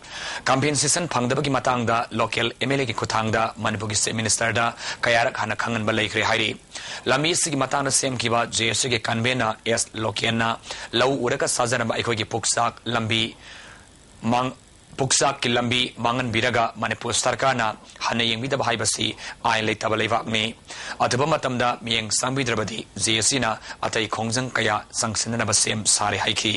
Compensation ꯐꯪꯗꯕꯒꯤ ꯃꯇꯥꯡꯗ local M L A ꯒꯤ ꯈꯨꯠꯊꯥꯡꯗ ꯃꯅꯤꯄꯨꯔꯒꯤ Chief Minister ꯗ ꯀꯌꯥꯔꯛ ꯍꯥꯟꯅ ꯈꯪꯍꯟꯕ ꯂꯩꯈ꯭ꯔꯦ ꯍꯥꯏꯔꯤ꯫ ꯂꯝꯕꯤ ꯑꯁꯤꯒꯤ ꯃꯇꯥꯡꯗ ꯁꯦꯝꯈꯤꯕ J A C ꯒꯤ convener S ꯂꯣꯀꯦꯟꯅ ꯂꯧ ꯎꯔꯒ ꯆꯥꯖꯔꯝꯕ ꯑꯩꯈꯣꯏꯒꯤ ꯄꯨꯛꯆꯥꯛ ꯂꯝꯕꯤ ꯃꯥꯡ-, ꯄꯨꯛꯆꯥꯛꯀꯤ ꯂꯝꯕꯤ ꯃꯥꯡꯍꯟꯕꯤꯔꯒ ꯃꯅꯤꯄꯨꯔ ꯁꯔꯀꯥꯔꯅ ꯍꯟꯅ ꯌꯦꯡꯕꯤꯗꯕ ꯍꯥꯏꯕꯁꯤ ꯑꯥꯏꯟ ꯂꯩꯇꯕ ꯂꯩꯕꯥꯛꯅꯤ꯫ ꯑꯊꯨꯕ ꯃꯇꯝꯗ ꯃꯤꯠꯌꯦꯡ ꯆꯪꯕꯤꯗ꯭ꯔꯕꯗꯤ J A C ꯅ ꯑꯇꯩ ꯈꯣꯡꯖꯪ ꯀꯌꯥ ꯆꯪꯁꯤꯟꯅꯅꯕ ꯁꯦꯝ ꯁꯥꯔꯦ ꯍꯥꯏꯈꯤ꯫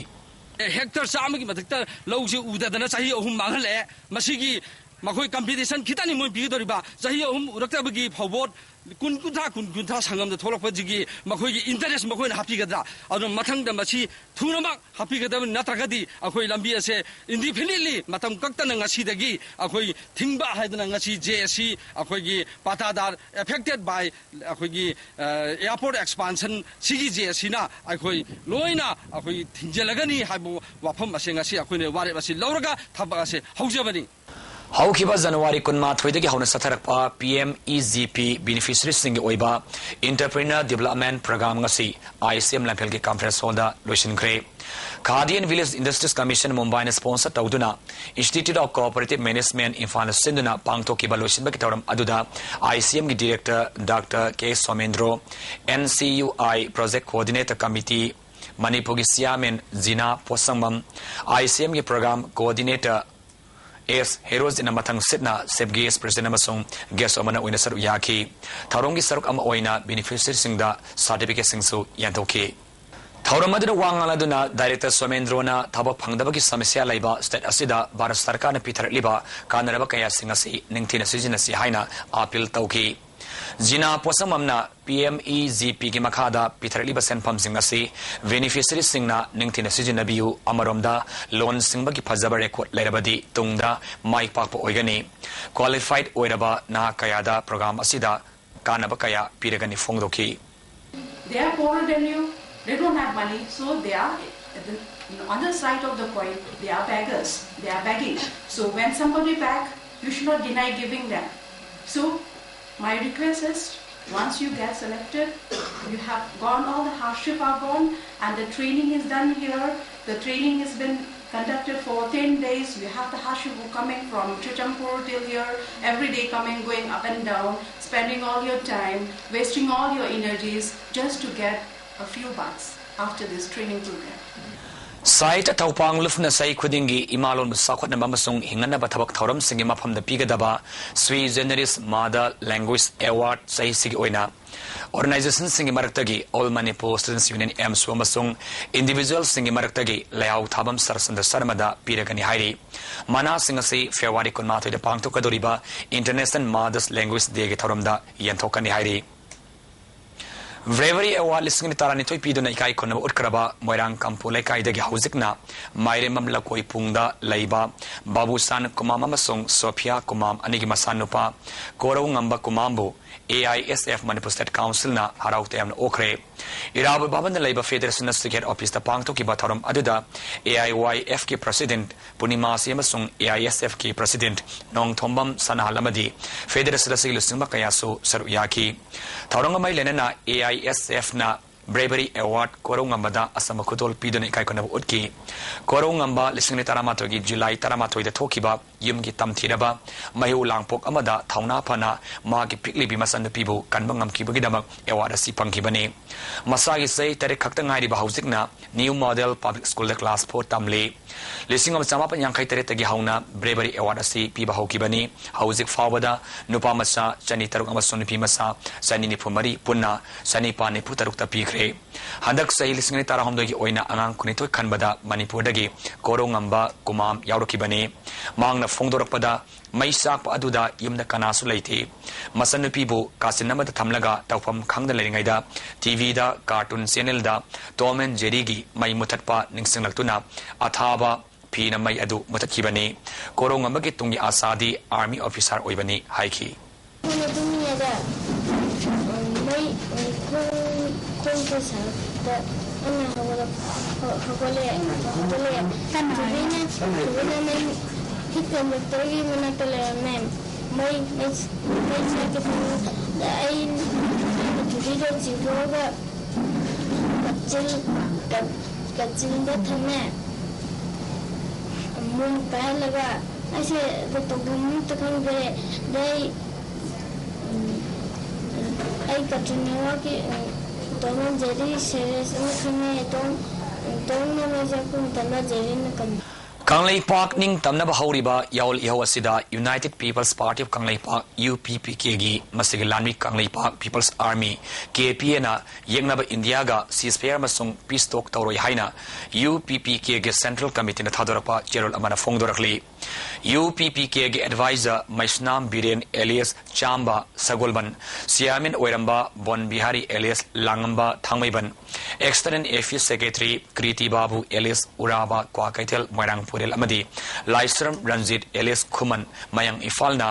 ꯍꯦꯛꯇꯔ ꯆꯥꯝꯃꯒꯤ ꯃꯊꯛꯇ ꯂꯧꯁꯦ ꯎꯗꯗꯅ ꯆꯍꯤ ꯑꯍꯨꯝ ꯃꯥꯡꯍꯜꯂꯛꯑꯦ꯫ ꯃꯁꯤꯒꯤ ꯃꯈꯣꯏ compensation ꯈꯤꯇꯪꯅꯤ ꯃꯣꯏ ꯄꯤꯒꯗꯧꯔꯤꯕ꯫ ꯆꯍꯤ ꯑꯍꯨꯝ ꯎꯔꯛꯇꯕꯒꯤ ꯐꯧꯕꯣꯠ ꯀꯨꯟ, ꯀꯨꯟꯊ꯭ꯔꯥ, ꯀꯨꯟ, ꯀꯨꯟꯊ꯭ꯔꯥ ꯁꯪꯒꯝꯗ ꯊꯣꯛꯂꯛꯄꯁꯤꯒꯤ ꯃꯈꯣꯏꯒꯤ interest ꯃꯈꯣꯏꯅ ꯍꯥꯞꯄꯤꯒꯗ꯭ꯔꯥ? ꯑꯗꯨꯅ ꯃꯊꯪꯗ ꯃꯁꯤ ꯊꯨꯅꯃꯛ ꯍꯥꯞꯄꯤꯒꯗꯕꯅꯤ, ꯅꯠꯇ꯭ꯔꯒꯗꯤ ꯑꯩꯈꯣꯏ ꯂꯝꯕꯤ ꯑꯁꯦ indefinitely ꯃꯇꯝ ꯀꯛꯇꯅ ꯉꯁꯤꯗꯒꯤ ꯑꯩꯈꯣꯏ ꯊꯤꯡꯕ ꯍꯥꯏꯗꯅ ꯉꯁꯤ J A C ꯑꯩꯈꯣꯏꯒꯤ ꯄꯥꯇꯥꯗꯥꯔ affected by ꯑꯩꯈꯣꯏꯒꯤ, ꯑ, airport expansion ꯁꯤꯒꯤ J A C ꯅ ꯑꯩꯈꯣꯏ ꯂꯣꯏꯅ ꯑꯩꯈꯣꯏ ꯊꯤꯡꯖꯤꯜꯂꯒꯅꯤ ꯍꯥꯏꯕ ꯋꯥꯐꯝ ꯑꯁꯦ ꯉꯁꯤ ꯑꯩꯈꯣꯏꯅ ꯋꯥꯔꯦꯞ ꯑꯁꯤ ꯂꯧꯔꯒ ꯊꯕꯛ ꯑꯁꯦ ꯍꯧꯖꯕꯅꯤ꯫ ꯍꯧꯈꯤꯕ ꯖꯅꯋꯥꯔꯤ ꯀꯨꯟꯃꯥꯊꯣꯏꯗꯒꯤ ꯍꯧꯅ ꯆꯠꯊꯔꯛꯄ P M E G P ꯕꯤꯅꯤꯐꯤꯁꯔꯤꯁꯤꯡꯒꯤ ꯑꯣꯏꯕ ꯏꯟꯇꯔꯄ꯭ꯔꯤꯅꯔ ꯗꯤꯕꯂꯞꯃꯦꯟ ꯄ꯭ꯔꯣꯒ꯭ꯔꯥꯝ ꯉꯁꯤ ꯑꯥꯏ ꯁꯤ ꯑꯦꯝ ꯂꯝꯐꯦꯜꯒꯤ ꯀꯟꯐꯔꯦꯟꯁ ꯍꯣꯜꯗ ꯂꯣꯏꯁꯤꯟꯈ꯭ꯔꯦ꯫ Khadi and village industries commission ꯃꯨꯝꯕꯥꯏꯅ ꯁ꯭ꯄꯣꯟꯁꯔ ꯇꯧꯗꯨꯅ ꯏꯟꯁꯇꯤꯇ꯭ꯌꯨꯠ ꯑꯣꯐ ꯀꯣꯑꯣꯄꯔꯦꯇꯤꯚ ꯃꯦꯅꯦꯖꯃꯦꯟꯠ ꯏꯝꯐꯥꯜꯅ ꯁꯤꯟꯗꯨꯅ ꯄꯥꯡꯊꯣꯛꯈꯤꯕ ꯂꯣꯏꯁꯤꯟꯕꯒꯤ ꯊꯧꯔꯝ ꯑꯗꯨꯗ ꯑꯥꯏ ꯁꯤ ꯑꯦꯝꯒꯤ director doctor K Somendro, N C U I project coordinator committee ꯃꯅꯤꯄꯨꯔꯒꯤ chairman Jina Potsangbam, I C ꯑꯦꯝꯒꯤ ꯄ꯭ꯔꯣꯒ꯭ꯔꯥꯝ ꯀꯣꯑꯣꯔꯗꯤꯅꯦꯇꯔ ꯑꯦꯁ ꯍꯦꯔꯣꯖꯤꯠꯅ ꯃꯊꯪ ꯁꯤꯠꯅ ꯆꯤꯐ ꯒꯦꯁ ꯄ꯭ꯔꯁꯤꯗꯦꯟꯠ ꯑꯃꯁꯨꯡ ꯒꯦꯁ ꯑꯣꯐ ꯑꯣꯅꯔ ꯑꯣꯏꯅ ꯁꯔꯨꯛ ꯌꯥꯈꯤ꯫ ꯊꯧꯔꯝꯒꯤ ꯁꯔꯨꯛ ꯑꯃ ꯑꯣꯏꯅ ꯕꯦꯅꯤꯐꯤꯁꯔꯤꯁꯤꯡꯗ ꯁꯥꯔꯇꯤꯐꯤꯀꯦꯠꯁꯤꯡꯁꯨ ꯌꯦꯟꯊꯣꯛꯈꯤ꯫ ꯊꯧꯔꯝ ꯑꯗꯨꯗ ꯋꯥ ꯉꯥꯡꯂꯗꯨꯅ ꯗꯥꯏꯔꯦꯛꯇꯔ ꯁꯣꯃꯦꯟꯗ꯭ꯔꯣꯅ ꯊꯕꯛ ꯐꯪꯗꯕꯒꯤ ꯁꯃꯁ꯭ꯌꯥ ꯂꯩꯕ ꯁ꯭ꯇꯦꯠ ꯑꯁꯤꯗ ꯚꯥꯔꯠ ꯁꯔꯀꯥꯔꯅ ꯄꯤꯊꯔꯛꯂꯤꯕ ꯀꯥꯟꯅꯔꯕ ꯀꯌꯥꯁꯤꯡ ꯑꯁꯤ ꯅꯤꯡꯊꯤꯅ ꯁꯤꯖꯤꯟꯅꯁꯤ ꯍꯥꯏꯅ ꯑꯥꯄꯤꯜ ꯇꯧꯈꯤ꯫ ꯖꯤꯅꯥ ꯄꯣꯠꯁꯪꯕꯝꯅ ꯄꯤ ꯑꯦꯝ ꯏ ꯖꯤ ꯄꯤꯒꯤ ꯃꯈꯥꯗ ꯄꯤꯊꯔꯛꯂꯤꯕ ꯁꯦꯟꯐꯝꯁꯤꯡ ꯑꯁꯤ ꯕꯦꯅꯤꯐꯤꯁꯔꯤꯁꯤꯡꯅ ꯅꯤꯡꯊꯤꯅ ꯁꯤꯖꯤꯟꯅꯕꯤꯌꯨ꯫ ꯑꯃꯔꯣꯝꯗ, ꯂꯣꯟ ꯁꯤꯡꯕꯒꯤ ꯐꯖꯕ ꯔꯦꯀꯣꯔꯗ ꯂꯩꯔꯕꯗꯤ ꯇꯨꯡꯗ ꯃꯥꯏ ꯄꯥꯛꯄ ꯑꯣꯏꯒꯅꯤ꯫ ꯀ꯭ꯋꯥꯂꯤꯐꯥꯏꯗ ꯑꯣꯏꯔꯕ ꯅꯍꯥ ꯀꯌꯥꯗ ꯄ꯭ꯔꯣꯒ꯭ꯔꯥꯝ ꯑꯁꯤꯗ ꯀꯥꯟꯅꯕ ꯀꯌꯥ ꯄꯤꯔꯒꯅꯤ ꯐꯣꯡꯗꯣꯛꯈꯤ꯫ They are poorer than you. They don't have money, so they are, on the side of the coin, they are beggars. They are begging. So when somebody beg, you should not deny giving them. So my request is, once you get selected, you have gone, all the hardship are gone, and the training is done here. The training has been conducted for ten days. You have the hardship coming from Churachandpur till here, every day coming, going up and down, spending all your time, wasting all your energies just to get a few bucks after this training program. ꯁꯥꯍꯤꯇ꯭ꯌ ꯊꯧꯄꯥꯡ ꯂꯨꯞꯅ ꯆꯍꯤ ꯈꯨꯗꯤꯡꯒꯤ ꯏꯃꯥ ꯂꯣꯟꯕꯨ ꯆꯥꯎꯈꯠꯅꯕ ꯑꯃꯁꯨꯡ ꯍꯤꯡꯍꯟꯅꯕ ꯊꯕꯛ ꯊꯧꯔꯝꯁꯤꯡꯒꯤ ꯃꯐꯝꯗ ꯄꯤꯒꯗꯕ Sui Generis Mother Language Award ꯆꯍꯤꯁꯤꯒꯤ ꯑꯣꯏꯅ ꯑꯣꯔꯒꯅꯥꯏꯖꯦꯁꯟꯁꯤꯡꯒꯤ ꯃꯔꯛꯇꯒꯤ All Manipur Students Union, ꯑꯦꯝꯁꯨ, ꯑꯃꯁꯨꯡ ꯏꯟꯗꯤꯚꯤꯖꯨꯋꯦꯜꯁꯤꯡꯒꯤ ꯃꯔꯛꯇꯒꯤ ꯂꯩꯍꯥꯎ ꯊꯥꯕꯝ ꯁꯔꯆꯟꯗ꯭ꯔ ꯁꯔꯃꯗ ꯄꯤꯔꯒꯅꯤ ꯍꯥꯏꯔꯤ꯫ ꯃꯅꯥꯁꯤꯡ ꯑꯁꯤ ꯐꯦꯕ꯭ꯔꯨꯋꯥꯔꯤ ꯀꯨꯟꯃꯥꯊꯣꯏꯗ ꯄꯥꯡꯊꯣꯛꯀꯗꯧꯔꯤꯕ International Mother's Language Dayꯒꯤ ꯊꯧꯔꯝꯗ ꯌꯦꯟꯊꯣꯛꯀꯅꯤ ꯍꯥꯏꯔꯤ꯫ ꯕ꯭ꯔꯦꯚꯔꯤ ꯑꯦꯋꯥꯔꯗ ꯂꯤꯁꯤꯡ ꯑꯅꯤ ꯇꯔꯥꯅꯤꯊꯣꯏ ꯄꯤꯗꯨꯅ ꯏꯀꯥꯏ ꯈꯨꯝꯅꯕ ꯎꯠꯈ꯭ꯔꯕ ꯃꯣꯏꯔꯥꯡ ꯀꯝꯄꯨ ꯂꯩꯀꯥꯏꯗꯒꯤ ꯍꯧꯖꯤꯛꯅ ꯃꯥꯏꯔꯦꯝꯕꯝ ꯂꯀꯣꯏ ꯄꯨꯡꯗ ꯂꯩꯕ ꯕꯥꯕꯨꯁꯥꯟ ꯀꯨꯃꯥꯝ ꯑꯃꯁꯨꯡ ꯁꯣꯐꯤꯌꯥ ꯀꯨꯃꯥꯝ ꯑꯅꯤꯒꯤ ꯃꯆꯥꯅꯨꯄꯥ ꯀꯣꯔꯧꯉꯝꯕ ꯀꯨꯃꯥꯝꯕꯨ A I S F Manipur state ꯀꯥꯎꯟꯁꯤꯜꯅ ꯍꯔꯥꯎ ꯇꯌꯥꯝꯅ ꯑꯣꯛꯈ꯭ꯔꯦ꯫ ꯏꯔꯥꯕꯣꯠ ꯚꯕꯟꯗ ꯂꯩꯕ ꯐꯦꯗꯔꯦꯁꯟ ꯗꯤꯁꯇ꯭ꯔꯤꯛ ꯍꯦꯗ ꯑꯣꯐꯤꯁꯇ ꯄꯥꯡꯊꯣꯛꯈꯤꯕ ꯊꯧꯔꯝ ꯑꯗꯨꯗ ꯑꯦ ꯑꯥꯏ ꯋꯥꯏ ꯑꯦꯐꯀꯤ ꯄ꯭ꯔꯁꯤꯗꯦꯟꯠ ꯄꯨꯔꯅꯤꯃꯥ ꯁꯤ ꯑꯃꯁꯨꯡ ꯑꯦ ꯑꯥꯏ ꯑꯦꯁ ꯑꯦꯐꯀꯤ ꯄ꯭ꯔꯁꯤꯗꯦꯟꯠ ꯅꯣꯡꯊꯣꯝꯕꯝ ꯁꯅꯥꯍꯜ ꯑꯃꯗꯤ ꯐꯦꯗꯔꯦꯁꯟ ꯑꯁꯤꯒꯤ ꯂꯨꯆꯤꯡꯕ ꯀꯌꯥꯁꯨ ꯁꯔꯨꯛ ꯌꯥꯈꯤ꯫ ꯊꯧꯔꯝꯒ ꯃꯔꯤ ꯂꯩꯅꯅ ꯑꯦ ꯑꯥꯏ ꯑꯦꯁ ꯑꯦꯐꯅ ꯕ꯭ꯔꯦꯕꯔꯤ ꯑꯦꯋꯥꯔꯗ ꯀꯣꯔꯧꯉꯝꯕꯗ ꯑꯆꯝꯕ ꯈꯨꯗꯣꯜ ꯄꯤꯗꯨꯅ ꯏꯀꯥꯏ ꯈꯨꯝꯅꯕ ꯎꯠꯈꯤ꯫ ꯀꯣꯔꯧꯉꯝꯕ ꯂꯤꯁꯤꯡ ꯑꯅꯤ ꯇꯔꯥꯃꯥꯊꯣꯏꯒꯤ ꯖꯨꯂꯥꯏ ꯇꯔꯥꯃꯥꯊꯣꯏꯗ ꯊꯣꯛꯈꯤꯕ ꯌꯨꯝꯒꯤ ꯇꯝꯊꯤꯔꯕ ꯃꯩꯍꯧ ꯂꯥꯡꯄꯣꯛ ꯑꯃꯗ ꯊꯧꯅꯥ ꯐꯅ ꯃꯍꯥꯛꯀꯤ ꯄꯤꯛꯂꯤꯕꯤ ꯃꯆꯥꯅꯨꯄꯤꯕꯨ ꯀꯟꯕ ꯉꯝꯈꯤꯕꯒꯤꯗꯃꯛ ꯑꯦꯋꯥꯔꯗ ꯑꯁꯤ ꯐꯪꯈꯤꯕꯅꯤ꯫ ꯃꯁꯥꯒꯤ ꯆꯍꯤ ꯇꯔꯦꯠ ꯈꯛꯇ ꯉꯥꯏꯔꯤꯕ ꯍꯧꯖꯤꯛꯅ ꯅ꯭ꯌꯨ ꯃꯣꯗꯦꯜ ꯄꯕ꯭ꯂꯤꯛ ꯁ꯭ꯀꯨꯜꯗ ꯀ꯭ꯂꯥꯁ ꯐꯣꯔ ꯇꯝꯂꯤ꯫ ꯂꯤꯁꯤꯡ ꯑꯃ ꯆꯃꯥꯄꯟ ꯌꯥꯡꯈꯩ ꯇꯔꯦꯠꯇꯒꯤ ꯍꯧꯅ ꯕ꯭ꯔꯦꯕꯔꯤ ꯑꯦꯋꯥꯔꯗ ꯑꯁꯤ ꯄꯤꯕ ꯍꯧꯈꯤꯕꯅꯤ꯫ ꯍꯧꯖꯤꯛ ꯐꯥꯎꯕꯗ ꯅꯨꯄꯥ ꯃꯆꯥ ꯆꯅꯤ ꯇꯔꯨꯛ ꯑꯃꯁꯨꯡ ꯅꯨꯄꯤ ꯃꯆꯥ ꯆꯅꯤ ꯅꯤꯐꯨ ꯃꯔꯤ, ꯄꯨꯟꯅ ꯆꯅꯤꯄꯥꯟ ꯅꯤꯐꯨ ꯇꯔꯨꯛꯇ ꯄꯤꯈ꯭ꯔꯦ꯫ ꯍꯟꯗꯛ ꯆꯍꯤ ꯂꯤꯁꯤꯡ ꯑꯅꯤ ꯇꯔꯥꯍꯨꯝꯗꯣꯏꯒꯤ ꯑꯣꯏꯅ ꯑꯉꯥꯡ ꯀꯨꯟꯅꯤꯊꯣꯏ ꯈꯟꯕꯗ ꯃꯅꯤꯄꯨꯔꯗꯒꯤ ꯀꯣꯔꯧꯉꯝꯕ ꯀꯨꯃꯥꯝ ꯌꯥꯎꯔꯛꯈꯤꯕꯅꯤ꯫ ꯃꯍꯥꯛꯅ ꯐꯣꯡꯗꯣꯔꯛꯄꯗ, ꯃꯩ ꯆꯥꯛꯄ ꯑꯗꯨꯗ ꯌꯨꯝꯗ ꯀꯅꯥꯁꯨ ꯂꯩꯇꯦ꯫ ꯃꯆꯟꯅꯨꯄꯤꯕꯨ ꯀꯥꯆꯤꯟ ꯑꯃꯗ ꯊꯝꯂꯒ ꯇꯧꯐꯝ ꯈꯪꯗ ꯂꯩꯔꯤꯉꯩꯗ ꯇꯤ ꯚꯤꯗ ꯀꯥꯔꯇꯨꯟ ꯆꯦꯅꯦꯜꯗ ꯇꯣꯝ ꯑꯦꯟ ꯖꯦꯔꯤꯒꯤ ꯃꯩ ꯃꯨꯊꯠꯄ ꯅꯤꯡꯁꯤꯡꯂꯛꯇꯨꯅ ꯑꯊꯥꯕ ꯐꯤꯅ ꯃꯩ ꯑꯗꯨ ꯃꯨꯊꯠꯈꯤꯕꯅꯤ꯫ ꯀꯣꯔꯧꯉꯝꯕꯒꯤ ꯇꯨꯡꯒꯤ ꯑꯁꯥꯗꯤ ꯑꯥꯔꯃꯤ ꯑꯣꯐꯤꯁꯥꯔ ꯑꯣꯏꯕꯅꯤ ꯍꯥꯏꯈꯤ꯫ ꯑꯩꯈꯣꯏꯅ ꯇꯨꯝꯃꯤꯉꯩꯗ, ꯎꯝ, ꯃꯩ, ꯎꯝ, ꯈꯣꯡ, ꯈꯣꯡ ꯈꯔ ꯁꯥꯔꯛꯄꯗ ꯑꯩꯅ ꯍꯧꯒꯠꯂꯛ-, ꯍꯧ-, ꯍꯧꯒꯠꯂꯛꯑꯦ, ꯍꯧꯒꯠꯂꯛꯑꯦ꯫ ꯀꯅꯥ? ꯇꯨꯕꯤꯅ, ꯇꯨꯕꯤꯅ ꯃꯩ ꯍꯤꯠ ꯀꯟꯗꯛꯇꯔꯒꯤ ꯃꯅꯥꯛꯇ ꯂꯩꯔꯝꯃꯦ꯫ ꯃꯩ, ꯃꯩ, ꯃꯩ ꯆꯥꯛꯀꯦ ꯇꯧꯕꯗ ꯑꯩ ꯇꯨꯕꯤꯗꯣ ꯆꯤꯡꯊꯣꯛꯑꯒ ꯀꯛꯆꯤꯡ, ꯀꯛ-, ꯀꯛꯆꯤꯡꯗ ꯊꯝꯃꯦ꯫ ꯃꯣꯏ ꯄꯥꯏꯍꯜꯂꯒ ꯑꯩꯁꯦ ꯑꯗꯨ ꯇꯧꯐꯝ ꯑꯃꯠꯇ ꯈꯪꯗ꯭ꯔꯦ꯫ ꯑꯗꯩ, ꯎꯝ, ꯑꯩ ꯀꯥꯔꯇꯨꯟ ꯅꯦꯠꯋꯥꯔꯛꯀꯤ, ꯎꯝ, ꯇꯣꯝ ꯑꯦꯟ ꯖꯦꯔꯤ ꯁꯦꯔꯤꯁ ꯑꯃ ꯈꯪꯉꯦ꯫ ꯇꯣꯝ, ꯇꯣꯝꯅ ꯃꯩ ꯆꯥꯛꯄ ꯃꯇꯝꯗ ꯖꯦꯔꯤꯅ ꯀꯟꯕ꯫ ꯀꯪꯂꯩꯄꯥꯛ ꯅꯤꯡꯇꯝꯅꯕ ꯍꯧꯔꯤꯕ ꯌꯥꯑꯣꯜ ꯏꯍꯧ ꯑꯁꯤꯗ United People's Party of Kangleipak, U P P ꯀꯦꯒꯤ, ꯃꯁꯤꯒꯤ ꯂꯥꯟꯃꯤ Kangleipak People's Army, K P ꯑꯦꯅ ꯌꯦꯛꯅꯕ ꯏꯟꯗꯤꯌꯥꯒ ceasefire ꯑꯃꯁꯨꯡ peace talk ꯇꯧꯔꯣꯏ ꯍꯥꯏꯅ ꯌꯨ ꯄꯤ ꯄꯤ ꯀꯦꯒꯤ central committeeꯅ ꯊꯥꯗꯣꯔꯛꯄ ꯆꯦꯔꯣꯜ ꯑꯃꯅ ꯐꯣꯡꯗꯣꯔꯛꯂꯤ꯫ ꯌꯨ ꯄꯤ ꯄꯤ ꯀꯦꯒꯤ advisor ꯃꯩꯁꯅꯥꯝ ꯕꯤꯔꯦꯟ alias ꯆꯥꯝꯕ ꯁꯒꯣꯜꯕꯟ, chairman ꯑꯣꯏꯔꯝꯕ ꯕꯣꯟ ꯕꯤꯍꯥꯔꯤ alias ꯂꯥꯡꯉꯝꯕ ꯊꯥꯡꯃꯩꯕꯟ, external affairs secretary ꯀ꯭ꯔꯤꯇꯤ ꯕꯥꯕꯨ alias ꯎꯔꯥꯕ ꯀ꯭ꯋꯥꯀꯩꯊꯦꯜ ꯃꯣꯏꯔꯥꯡ ꯄꯔꯦꯜ ꯑꯃꯗꯤ ꯂꯥꯏꯁ꯭ꯔꯝ ꯔꯟꯖꯤꯠ ꯑꯦꯂꯤꯌꯥꯁ ꯈꯨꯃꯟ ꯃꯌꯥꯡ ꯏꯝꯐꯥꯜꯅ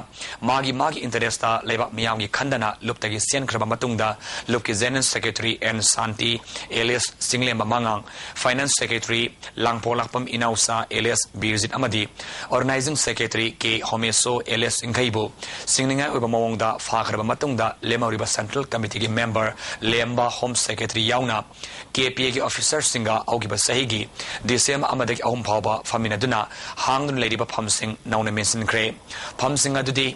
ꯃꯥꯒꯤ ꯃꯥꯒꯤ interest ꯂꯩꯕꯥꯛ ꯃꯤꯌꯥꯝꯒꯤ ꯈꯟꯗꯅ ꯂꯨꯞꯇꯒꯤ ꯆꯦꯟꯈ꯭ꯔꯕ ꯃꯇꯨꯡꯗ ꯂꯨꯞꯀꯤ General Secretary N Shanti alias Chinglemba ꯃꯉꯥꯡ, Finance Secretary Langpoklakpam Inaocha alias Birjit ꯑꯃꯗꯤ Organizing Secretary ꯀꯦ ꯍꯣꯃꯦꯁꯣ ꯑꯦꯂꯤꯌꯥꯁ ꯆꯤꯡꯈꯩꯕꯨ ꯁꯤꯡꯅꯤꯡꯉꯥꯏ ꯑꯣꯏꯕ ꯃꯑꯣꯡꯗ ꯐꯥꯈ꯭ꯔꯕ ꯃꯇꯨꯡꯗ ꯂꯦꯝꯍꯧꯔꯤꯕ Central Committeeꯒꯤ member ꯂꯦꯝꯕ Home Secretary ꯌꯥꯎꯅ ꯀꯦ ꯄꯤ ꯑꯦꯒꯤ officerꯁꯤꯡꯒ ꯍꯧꯈꯤꯕ ꯆꯍꯤꯒꯤ ꯗꯤꯁꯦꯝꯕꯔ ꯑꯃꯗꯒꯤ ꯑꯍꯨꯝ ꯐꯥꯎꯕ ꯐꯝꯃꯤꯟꯅꯗꯨꯅ ꯍꯥꯡꯗꯨꯅ ꯂꯩꯔꯤꯕ ꯐꯝꯁꯤꯡ ꯅꯧꯅ ꯃꯦꯟꯁꯤꯟꯈ꯭ꯔꯦ꯫ ꯐꯝꯁꯤꯡ ꯑꯗꯨꯗꯤ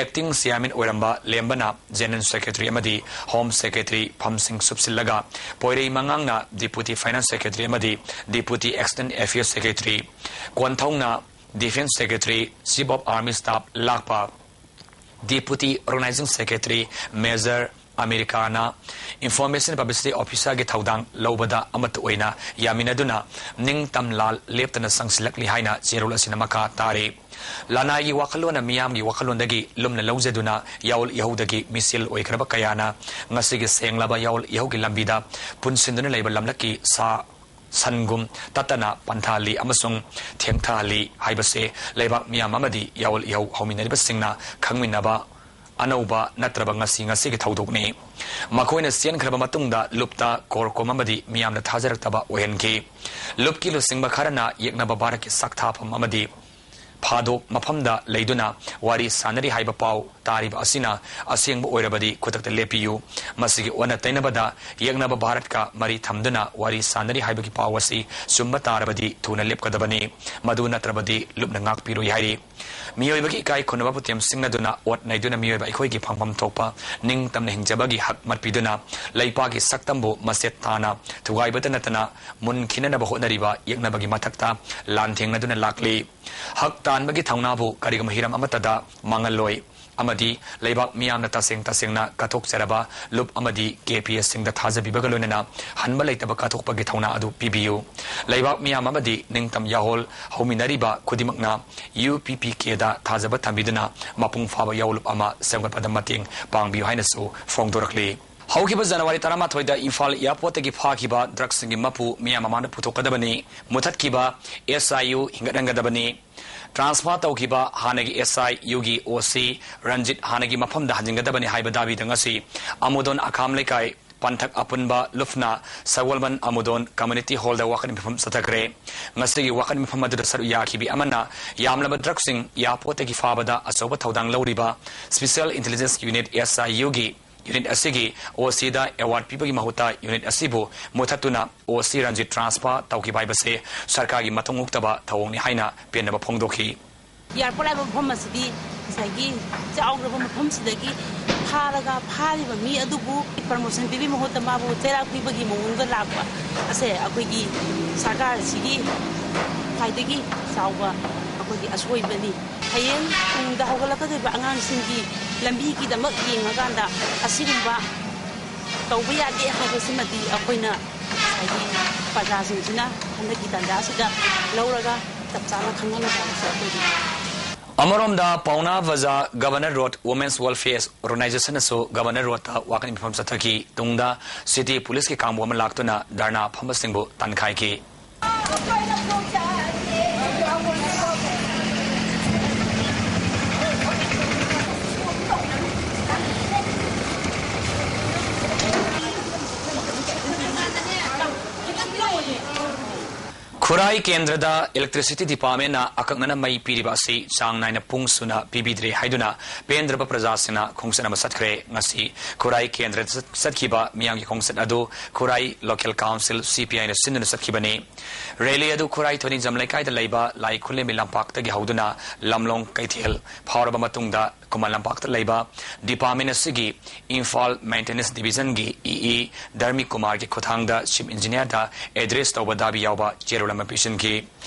Acting Chairman ꯑꯣꯏꯔꯝꯕ ꯂꯦꯝꯕꯅ General Secretary ꯑꯃꯗꯤ Home Secretary ꯐꯝꯁꯤꯡ ꯁꯨꯞꯆꯤꯜꯂꯒ ꯄꯣꯏꯔꯩ ꯃꯉꯥꯡꯅ Deputy Finance Secretary ꯑꯃꯗꯤ Deputy External Affairs Secretary, ꯀꯣꯟꯊꯧꯅ Defence Secretary, Chief of Army Staff ꯂꯥꯛꯄ Deputy Organizing Secretary Major ꯑꯃꯦꯔꯤꯀꯥꯅ Information Publicity Officerꯒꯤ ꯊꯧꯗꯥꯡ ꯂꯧꯕꯗ ꯑꯃꯠꯇ ꯑꯣꯏꯅ ꯌꯥꯃꯤꯟꯅꯗꯨꯅ ꯅꯤꯡꯇꯝ ꯂꯥꯜ ꯂꯦꯞꯇꯅ ꯆꯪꯁꯤꯜꯂꯛꯂꯤ ꯍꯥꯏꯅ ꯆꯦꯔꯣꯜ ꯑꯁꯤꯅ ꯃꯈꯥ ꯇꯥꯔꯤ꯫ ꯂꯅꯥꯏꯒꯤ ꯋꯥꯈꯜꯂꯣꯟꯅ ꯃꯤꯌꯥꯝꯒꯤ ꯋꯥꯈꯜꯂꯣꯟꯗꯒꯤ ꯂꯨꯝꯅ ꯂꯧꯖꯗꯨꯅ ꯌꯥꯑꯣꯜ ꯏꯍꯧꯗꯒꯤ ꯃꯤꯁꯦꯜ ꯑꯣꯏꯈ꯭ꯔꯕ ꯀꯌꯥꯅ ꯉꯁꯤꯒꯤ ꯁꯦꯡꯂꯕ ꯌꯥꯑꯣꯜ ꯏꯍꯧꯒꯤ ꯂꯝꯕꯤꯗ ꯄꯨꯟꯁꯤꯟꯗꯨꯅ ꯂꯩꯕ ꯂꯝꯂꯛꯀꯤ ꯁꯥ ꯁꯟꯒꯨꯝ ꯇꯠꯇꯅ ꯄꯟꯊꯍꯜꯂꯤ ꯑꯃꯁꯨꯡ ꯊꯦꯡꯊꯍꯜꯂꯤ ꯍꯥꯏꯕꯁꯦ ꯂꯩꯕꯥꯛ ꯃꯤꯌꯥꯝ ꯑꯃꯗꯤ ꯌꯥꯑꯣꯜ ꯏꯍꯧ ꯍꯧꯃꯤꯟꯅꯔꯤꯕꯁꯤꯡꯅ ꯈꯪꯃꯤꯟꯅꯕ ꯑꯅꯧꯕ ꯅꯠꯇ꯭ꯔꯕ ꯉꯁꯤ ꯉꯁꯤꯒꯤ ꯊꯧꯗꯣꯛꯅꯤ꯫ ꯃꯈꯣꯏꯅ ꯆꯦꯟꯈ꯭ꯔꯕ ꯃꯇꯨꯡꯗ ꯂꯨꯞꯇ ꯀꯣꯔꯀꯣꯝ ꯑꯃꯗꯤ ꯃꯤꯌꯥꯝꯅ ꯊꯥꯖꯔꯛꯇꯕ ꯑꯣꯏꯍꯟꯈꯤ꯫ ꯂꯨꯞꯀꯤ ꯂꯨꯆꯤꯡꯕ ꯈꯔꯅ ꯌꯦꯛꯅꯕ ꯚꯥꯔꯠꯀꯤ ꯁꯛꯊꯥꯐꯝ ꯑꯃꯗꯤ ꯐꯥꯗꯣꯛ ꯃꯐꯝꯗ ꯂꯩꯗꯨꯅ ꯋꯥꯔꯤ ꯁꯥꯟꯅꯔꯤ ꯍꯥꯏꯕ ꯄꯥꯎ ꯇꯥꯔꯤꯕ ꯑꯁꯤꯅ ꯑꯁꯦꯡꯕ ꯑꯣꯏꯔꯕꯗꯤ ꯈꯨꯗꯛꯇ ꯂꯦꯞꯄꯤꯌꯨ꯫ ꯃꯁꯤꯒꯤ ꯑꯣꯟꯅ ꯇꯩꯅꯕꯗ ꯌꯦꯛꯅꯕ ꯚꯥꯔꯠꯀ ꯃꯔꯤ ꯊꯝꯗꯨꯅ ꯋꯥꯔꯤ ꯁꯥꯟꯅꯔꯤ ꯍꯥꯏꯕꯒꯤ ꯄꯥꯎ ꯑꯁꯤ ꯆꯨꯝꯕ ꯇꯥꯔꯕꯗꯤ ꯊꯨꯅ ꯂꯦꯞꯀꯗꯕꯅꯤ꯫ ꯃꯗꯨ ꯅꯠꯇ꯭ꯔꯕꯗꯤ ꯂꯨꯞꯅ ꯉꯥꯛꯄꯤꯔꯣꯏ ꯍꯥꯏꯔꯤ꯫ ꯃꯤꯑꯣꯏꯕꯒꯤ ꯏꯀꯥꯏ ꯈꯨꯝꯅꯕ ꯄꯨꯇꯦꯝ ꯁꯤꯡꯅꯗꯨꯅ ꯑꯣꯠ ꯅꯩꯗꯨꯅ ꯃꯤꯑꯣꯏꯕ ꯑꯩꯈꯣꯏꯒꯤ ꯐꯪꯐꯝ ꯊꯣꯛꯄ ꯅꯤꯡꯇꯝꯅ ꯍꯤꯡꯖꯕꯒꯤ ꯍꯛ ꯃꯠꯄꯤꯗꯨꯅ ꯂꯩꯄꯥꯛꯀꯤ ꯁꯛꯇꯝꯕꯨ ꯃꯆꯦꯠ ꯇꯥꯅ ꯊꯨꯒꯥꯏꯕꯇ ꯅꯠꯇꯅ ꯃꯨꯟꯈꯤꯅꯅꯕ ꯍꯣꯠꯅꯔꯤꯕ ꯌꯦꯛꯅꯕꯒꯤ ꯃꯊꯛꯇ ꯂꯥꯟꯊꯦꯡꯅꯗꯨꯅ ꯂꯥꯛꯂꯤ꯫ ꯍꯛ ꯇꯥꯟꯕꯒꯤ ꯊꯧꯅꯥꯕꯨ ꯀꯔꯤꯒꯨꯝꯕ ꯍꯤꯔꯝ ꯑꯃꯠꯇꯗ ꯃꯥꯡꯍꯜꯂꯣꯏ ꯑꯃꯗꯤ ꯂꯩꯕꯥꯛ ꯃꯤꯌꯥꯝꯅ ꯇꯁꯦꯡ ꯇꯁꯦꯡꯅ ꯀꯠꯊꯣꯛꯆꯔꯕ ꯂꯨꯞ ꯑꯃꯗꯤ ꯀꯦ ꯄꯤ ꯑꯦꯁꯁꯤꯡꯗ ꯊꯥꯖꯕꯤꯕꯒ ꯂꯣꯏꯅꯅ ꯍꯟꯕ ꯂꯩꯇꯕ ꯀꯠꯊꯣꯛꯄꯒꯤ ꯊꯧꯅꯥ ꯑꯗꯨ ꯄꯤꯕꯤꯌꯨ꯫ ꯂꯩꯕꯥꯛ ꯃꯤꯌꯥꯝ ꯑꯃꯗꯤ ꯅꯤꯡꯇꯝ ꯌꯥꯑꯣꯜ ꯍꯧꯃꯤꯟꯅꯔꯤꯕ ꯈꯨꯗꯤꯡꯃꯛꯅ ꯌꯨ ꯄꯤ ꯄꯤ ꯀꯦꯗ ꯊꯥꯖꯕ ꯊꯝꯕꯤꯗꯨꯅ ꯃꯄꯨꯡ ꯐꯥꯕ ꯌꯥꯑꯣꯜ ꯂꯨꯞ ꯑꯃ ꯁꯦꯝꯒꯠꯄꯗ ꯃꯇꯦꯡ ꯄꯥꯡꯕꯤꯌꯨ ꯍꯥꯏꯅꯁꯨ ꯐꯣꯡꯗꯣꯔꯛꯂꯤ꯫ ꯍꯧꯈꯤꯕ ꯖꯅꯋꯥꯔꯤ ꯇꯔꯥꯃꯥꯊꯣꯏꯗ ꯏꯝꯐꯥꯜ ꯑꯦꯌꯥꯔꯄꯣꯔꯠꯇꯒꯤ ꯐꯥꯈꯤꯕ ꯗ꯭ꯔꯒꯁꯤꯡꯒꯤ ꯃꯄꯨ ꯃꯤꯌꯥꯝ ꯃꯃꯥꯡꯗ ꯄꯨꯊꯣꯛꯀꯗꯕꯅꯤ꯫ ꯃꯨꯊꯠꯈꯤꯕ ꯑꯦꯁ ꯑꯥꯏ ꯌꯨ ꯍꯤꯡꯒꯠꯍꯟꯒꯗꯕꯅꯤ꯫ ꯇ꯭ꯔꯥꯟꯁꯐꯔ ꯇꯧꯈꯤꯕ ꯍꯥꯟꯅꯒꯤ ꯑꯦꯁ ꯑꯥꯏ ꯌꯨꯒꯤ ꯑꯣ ꯁꯤ ꯔꯟꯖꯤꯠ ꯍꯥꯟꯅꯒꯤ ꯃꯐꯝꯗ ꯍꯟꯖꯤꯟꯒꯗꯕꯅꯤ ꯍꯥꯏꯕ ꯗꯥꯕꯤꯗ ꯉꯁꯤ ꯑꯃꯨꯗꯣꯟ ꯑꯈꯥꯝ ꯂꯩꯀꯥꯏ ꯄꯟꯊꯛ ꯑꯄꯨꯟꯕ ꯂꯨꯞꯅ ꯁꯒꯣꯜꯕꯟ ꯑꯃꯨꯗꯣꯟ ꯀꯝꯃ꯭ꯌꯨꯅꯤꯇꯤ ꯍꯣꯜꯗ ꯋꯥꯀꯠ ꯃꯤꯐꯝ ꯆꯠꯊꯈ꯭ꯔꯦ꯫ ꯉꯁꯤꯒꯤ ꯋꯥꯀꯠ ꯃꯤꯐꯝ ꯑꯗꯨꯗ ꯁꯔꯨꯛ ꯌꯥꯈꯤꯕꯤ ꯑꯃꯅ ꯌꯥꯝꯂꯕ ꯗ꯭ꯔꯒꯁꯤꯡ ꯑꯦꯌꯥꯔꯄꯣꯔꯠꯇꯒꯤ ꯐꯥꯕꯗ ꯑꯆꯧꯕ ꯊꯧꯗꯥꯡ ꯂꯧꯔꯤꯕ ꯁ꯭ꯄꯤꯁꯦꯜ ꯏꯟꯇꯦꯂꯤꯖꯦꯟꯁ ꯌꯨꯅꯤꯠ, ꯑꯦꯁ ꯑꯥꯏ ꯌꯨꯒꯤ ꯌꯨꯅꯤꯠ ꯑꯁꯤꯒꯤ ꯑꯣ ꯁꯤꯗ ꯑꯦꯋꯥꯔꯗ ꯄꯤꯕꯒꯤ ꯃꯍꯨꯠꯇ ꯌꯨꯅꯤꯠ ꯑꯁꯤꯕꯨ ꯃꯨꯊꯠꯇꯨꯅ ꯑꯣ ꯁꯤ ꯔꯟꯖꯤꯠ ꯇ꯭ꯔꯥꯟꯁꯐꯔ ꯇꯧꯈꯤꯕ ꯍꯥꯏꯕꯁꯦ ꯁꯔꯀꯥꯔꯒꯤ ꯃꯇꯨꯡ ꯍꯨꯛꯇꯕ ꯊꯧꯑꯣꯡꯅꯤ ꯍꯥꯏꯅ ꯄꯦꯟꯗꯕ ꯐꯣꯡꯗꯣꯛꯈꯤ꯫ ꯑꯦꯌꯥꯔꯄꯣꯔꯠ ꯍꯥꯏꯕ ꯃꯐꯝ ꯑꯁꯤꯗꯤ ꯉꯁꯥꯏꯒꯤ ꯆꯥꯎꯈ꯭ꯔꯕ ꯃꯐꯝꯁꯤꯗꯒꯤ ꯐꯥꯔꯒ ꯐꯥꯔꯤꯕ ꯃꯤ ꯑꯗꯨꯕꯨ ꯄ꯭ꯔꯃꯣꯁꯟ ꯄꯤꯕꯒꯤ ꯃꯍꯨꯠꯇ ꯃꯥꯕꯨ ꯆꯩꯔꯥꯛ ꯄꯤꯕꯒꯤ ꯃꯑꯣꯡꯗ ꯂꯥꯛꯄ ꯑꯁꯦ ꯑꯩꯈꯣꯏꯒꯤ ꯁꯔꯀꯥꯔꯁꯤꯒꯤ ꯈ꯭ꯋꯥꯏꯗꯒꯤ ꯆꯥꯎꯕ ꯑꯩꯈꯣꯏꯒꯤ ꯑꯁꯣꯏꯕꯅꯤ꯫ ꯍꯌꯦꯡ ꯇꯨꯡꯗ ꯍꯧꯒꯠꯂꯛꯀꯗꯧꯔꯤꯕ ꯑꯉꯥꯡꯁꯤꯡꯒꯤ ꯂꯝꯕꯤꯒꯤꯗꯃꯛ ꯌꯦꯡꯉꯀꯥꯟꯗ ꯑꯁꯤꯒꯨꯝꯕ ꯇꯧꯕ ꯌꯥꯗꯦ ꯍꯥꯏꯕꯁꯤꯃꯗꯤ ꯑꯩꯈꯣꯏꯅ ꯉꯁꯥꯏꯒꯤ ꯄ꯭ꯔꯖꯥꯁꯤꯡꯁꯤꯅ ꯍꯟꯗꯛꯀꯤ ꯇꯥꯟꯖꯥ ꯑꯁꯤꯗ ꯂꯧꯔꯒ ꯆꯞ ꯆꯥꯅ ꯈꯪꯍꯟꯕ ꯍꯥꯏꯕꯁꯦ ꯑꯩꯈꯣꯏꯒꯤ ꯑꯃꯔꯣꯝꯗ Paona Bazar governor road women's welfare ꯑꯣꯔꯒꯅꯥꯏꯖꯦꯁꯟꯅꯁꯨ ꯒꯕꯔꯅꯔ ꯔꯣꯗꯇ ꯋꯥꯀꯠ ꯃꯤꯐꯝ ꯆꯠꯊꯈꯤ꯫ ꯇꯨꯡꯗ ꯁꯤꯇꯤ ꯄꯨꯂꯤꯁꯀꯤ ꯀꯥꯡꯕꯨ ꯑꯃ ꯂꯥꯛꯇꯨꯅ ꯙꯔꯅꯥ ꯐꯝꯕꯁꯤꯡꯕꯨ ꯇꯥꯟꯈꯥꯏꯈꯤ꯫ ꯈꯨꯔꯥꯏ ꯀꯦꯟꯗ꯭ꯔꯗ ꯏꯂꯦꯛꯇ꯭ꯔꯤꯁꯤꯇꯤ ꯗꯤꯄꯥꯔꯠꯃꯦꯟꯅ ꯑꯀꯛꯅꯅ ꯃꯩ ꯄꯤꯔꯤꯕ ꯑꯁꯤ ꯆꯥꯡ ꯅꯥꯏꯅ ꯄꯨꯡ ꯁꯨꯅ ꯄꯤꯕꯤꯗ꯭ꯔꯦ ꯍꯥꯏꯗꯨꯅ ꯄꯦꯟꯗ꯭ꯔꯕ ꯄ꯭ꯔꯖꯥꯁꯤꯡꯅ ꯈꯣꯡꯆꯠ ꯑꯃ ꯆꯠꯈ꯭ꯔꯦ꯫ ꯉꯁꯤ ꯈꯨꯔꯥꯏ ꯀꯦꯟꯗ꯭ꯔꯗ ꯆꯠ-, ꯆꯠꯈꯤꯕ ꯃꯤꯌꯥꯝꯒꯤ ꯈꯣꯡꯆꯠ ꯑꯗꯨ ꯈꯨꯔꯥꯏ ꯂꯣꯀꯦꯜ ꯀꯥꯎꯟꯁꯤꯜ, ꯁꯤ ꯄꯤ ꯑꯥꯏꯅ ꯁꯤꯟꯗꯨꯅ ꯆꯠꯈꯤꯕꯅꯤ꯫ ꯔꯦꯂꯤ ꯑꯗꯨ ꯈꯨꯔꯥꯏ ꯊꯣꯏꯅꯤꯡꯖꯝ ꯂꯩꯀꯥꯏꯗ ꯂꯩꯕ ꯂꯥꯏ ꯈꯨꯂꯦꯝꯕꯤ ꯂꯝꯄꯥꯛꯇꯒꯤ ꯍꯧꯗꯨꯅ ꯂꯝꯂꯣꯡ ꯀꯩꯊꯦꯜ ꯐꯥꯎꯔꯕ ꯃꯇꯨꯡꯗ ꯈꯨꯃꯟ ꯂꯝꯄꯥꯛꯇ ꯂꯩꯕ ꯗꯤꯄꯥꯔꯠꯃꯦꯟ ꯑꯁꯤꯒꯤ ꯏꯝꯐꯥꯜ ꯃꯦꯟꯇꯦꯅꯦꯟꯁ ꯗꯤꯕꯤꯖꯟꯒꯤ ꯏ ꯏ ꯙꯔꯃꯤ ꯀꯨꯃꯥꯔꯒꯤ ꯈꯨꯠꯊꯥꯡꯗ ꯆꯤꯐ ꯏꯟꯖꯤꯅꯤꯌꯔꯗ ꯑꯦꯗ꯭ꯔꯦꯁ ꯇꯧꯕ ꯗꯥꯕꯤ ꯌꯥꯎꯕ ꯆꯦꯔꯣꯜ ꯑꯃ ꯄꯤꯁꯤꯟꯈꯤ꯫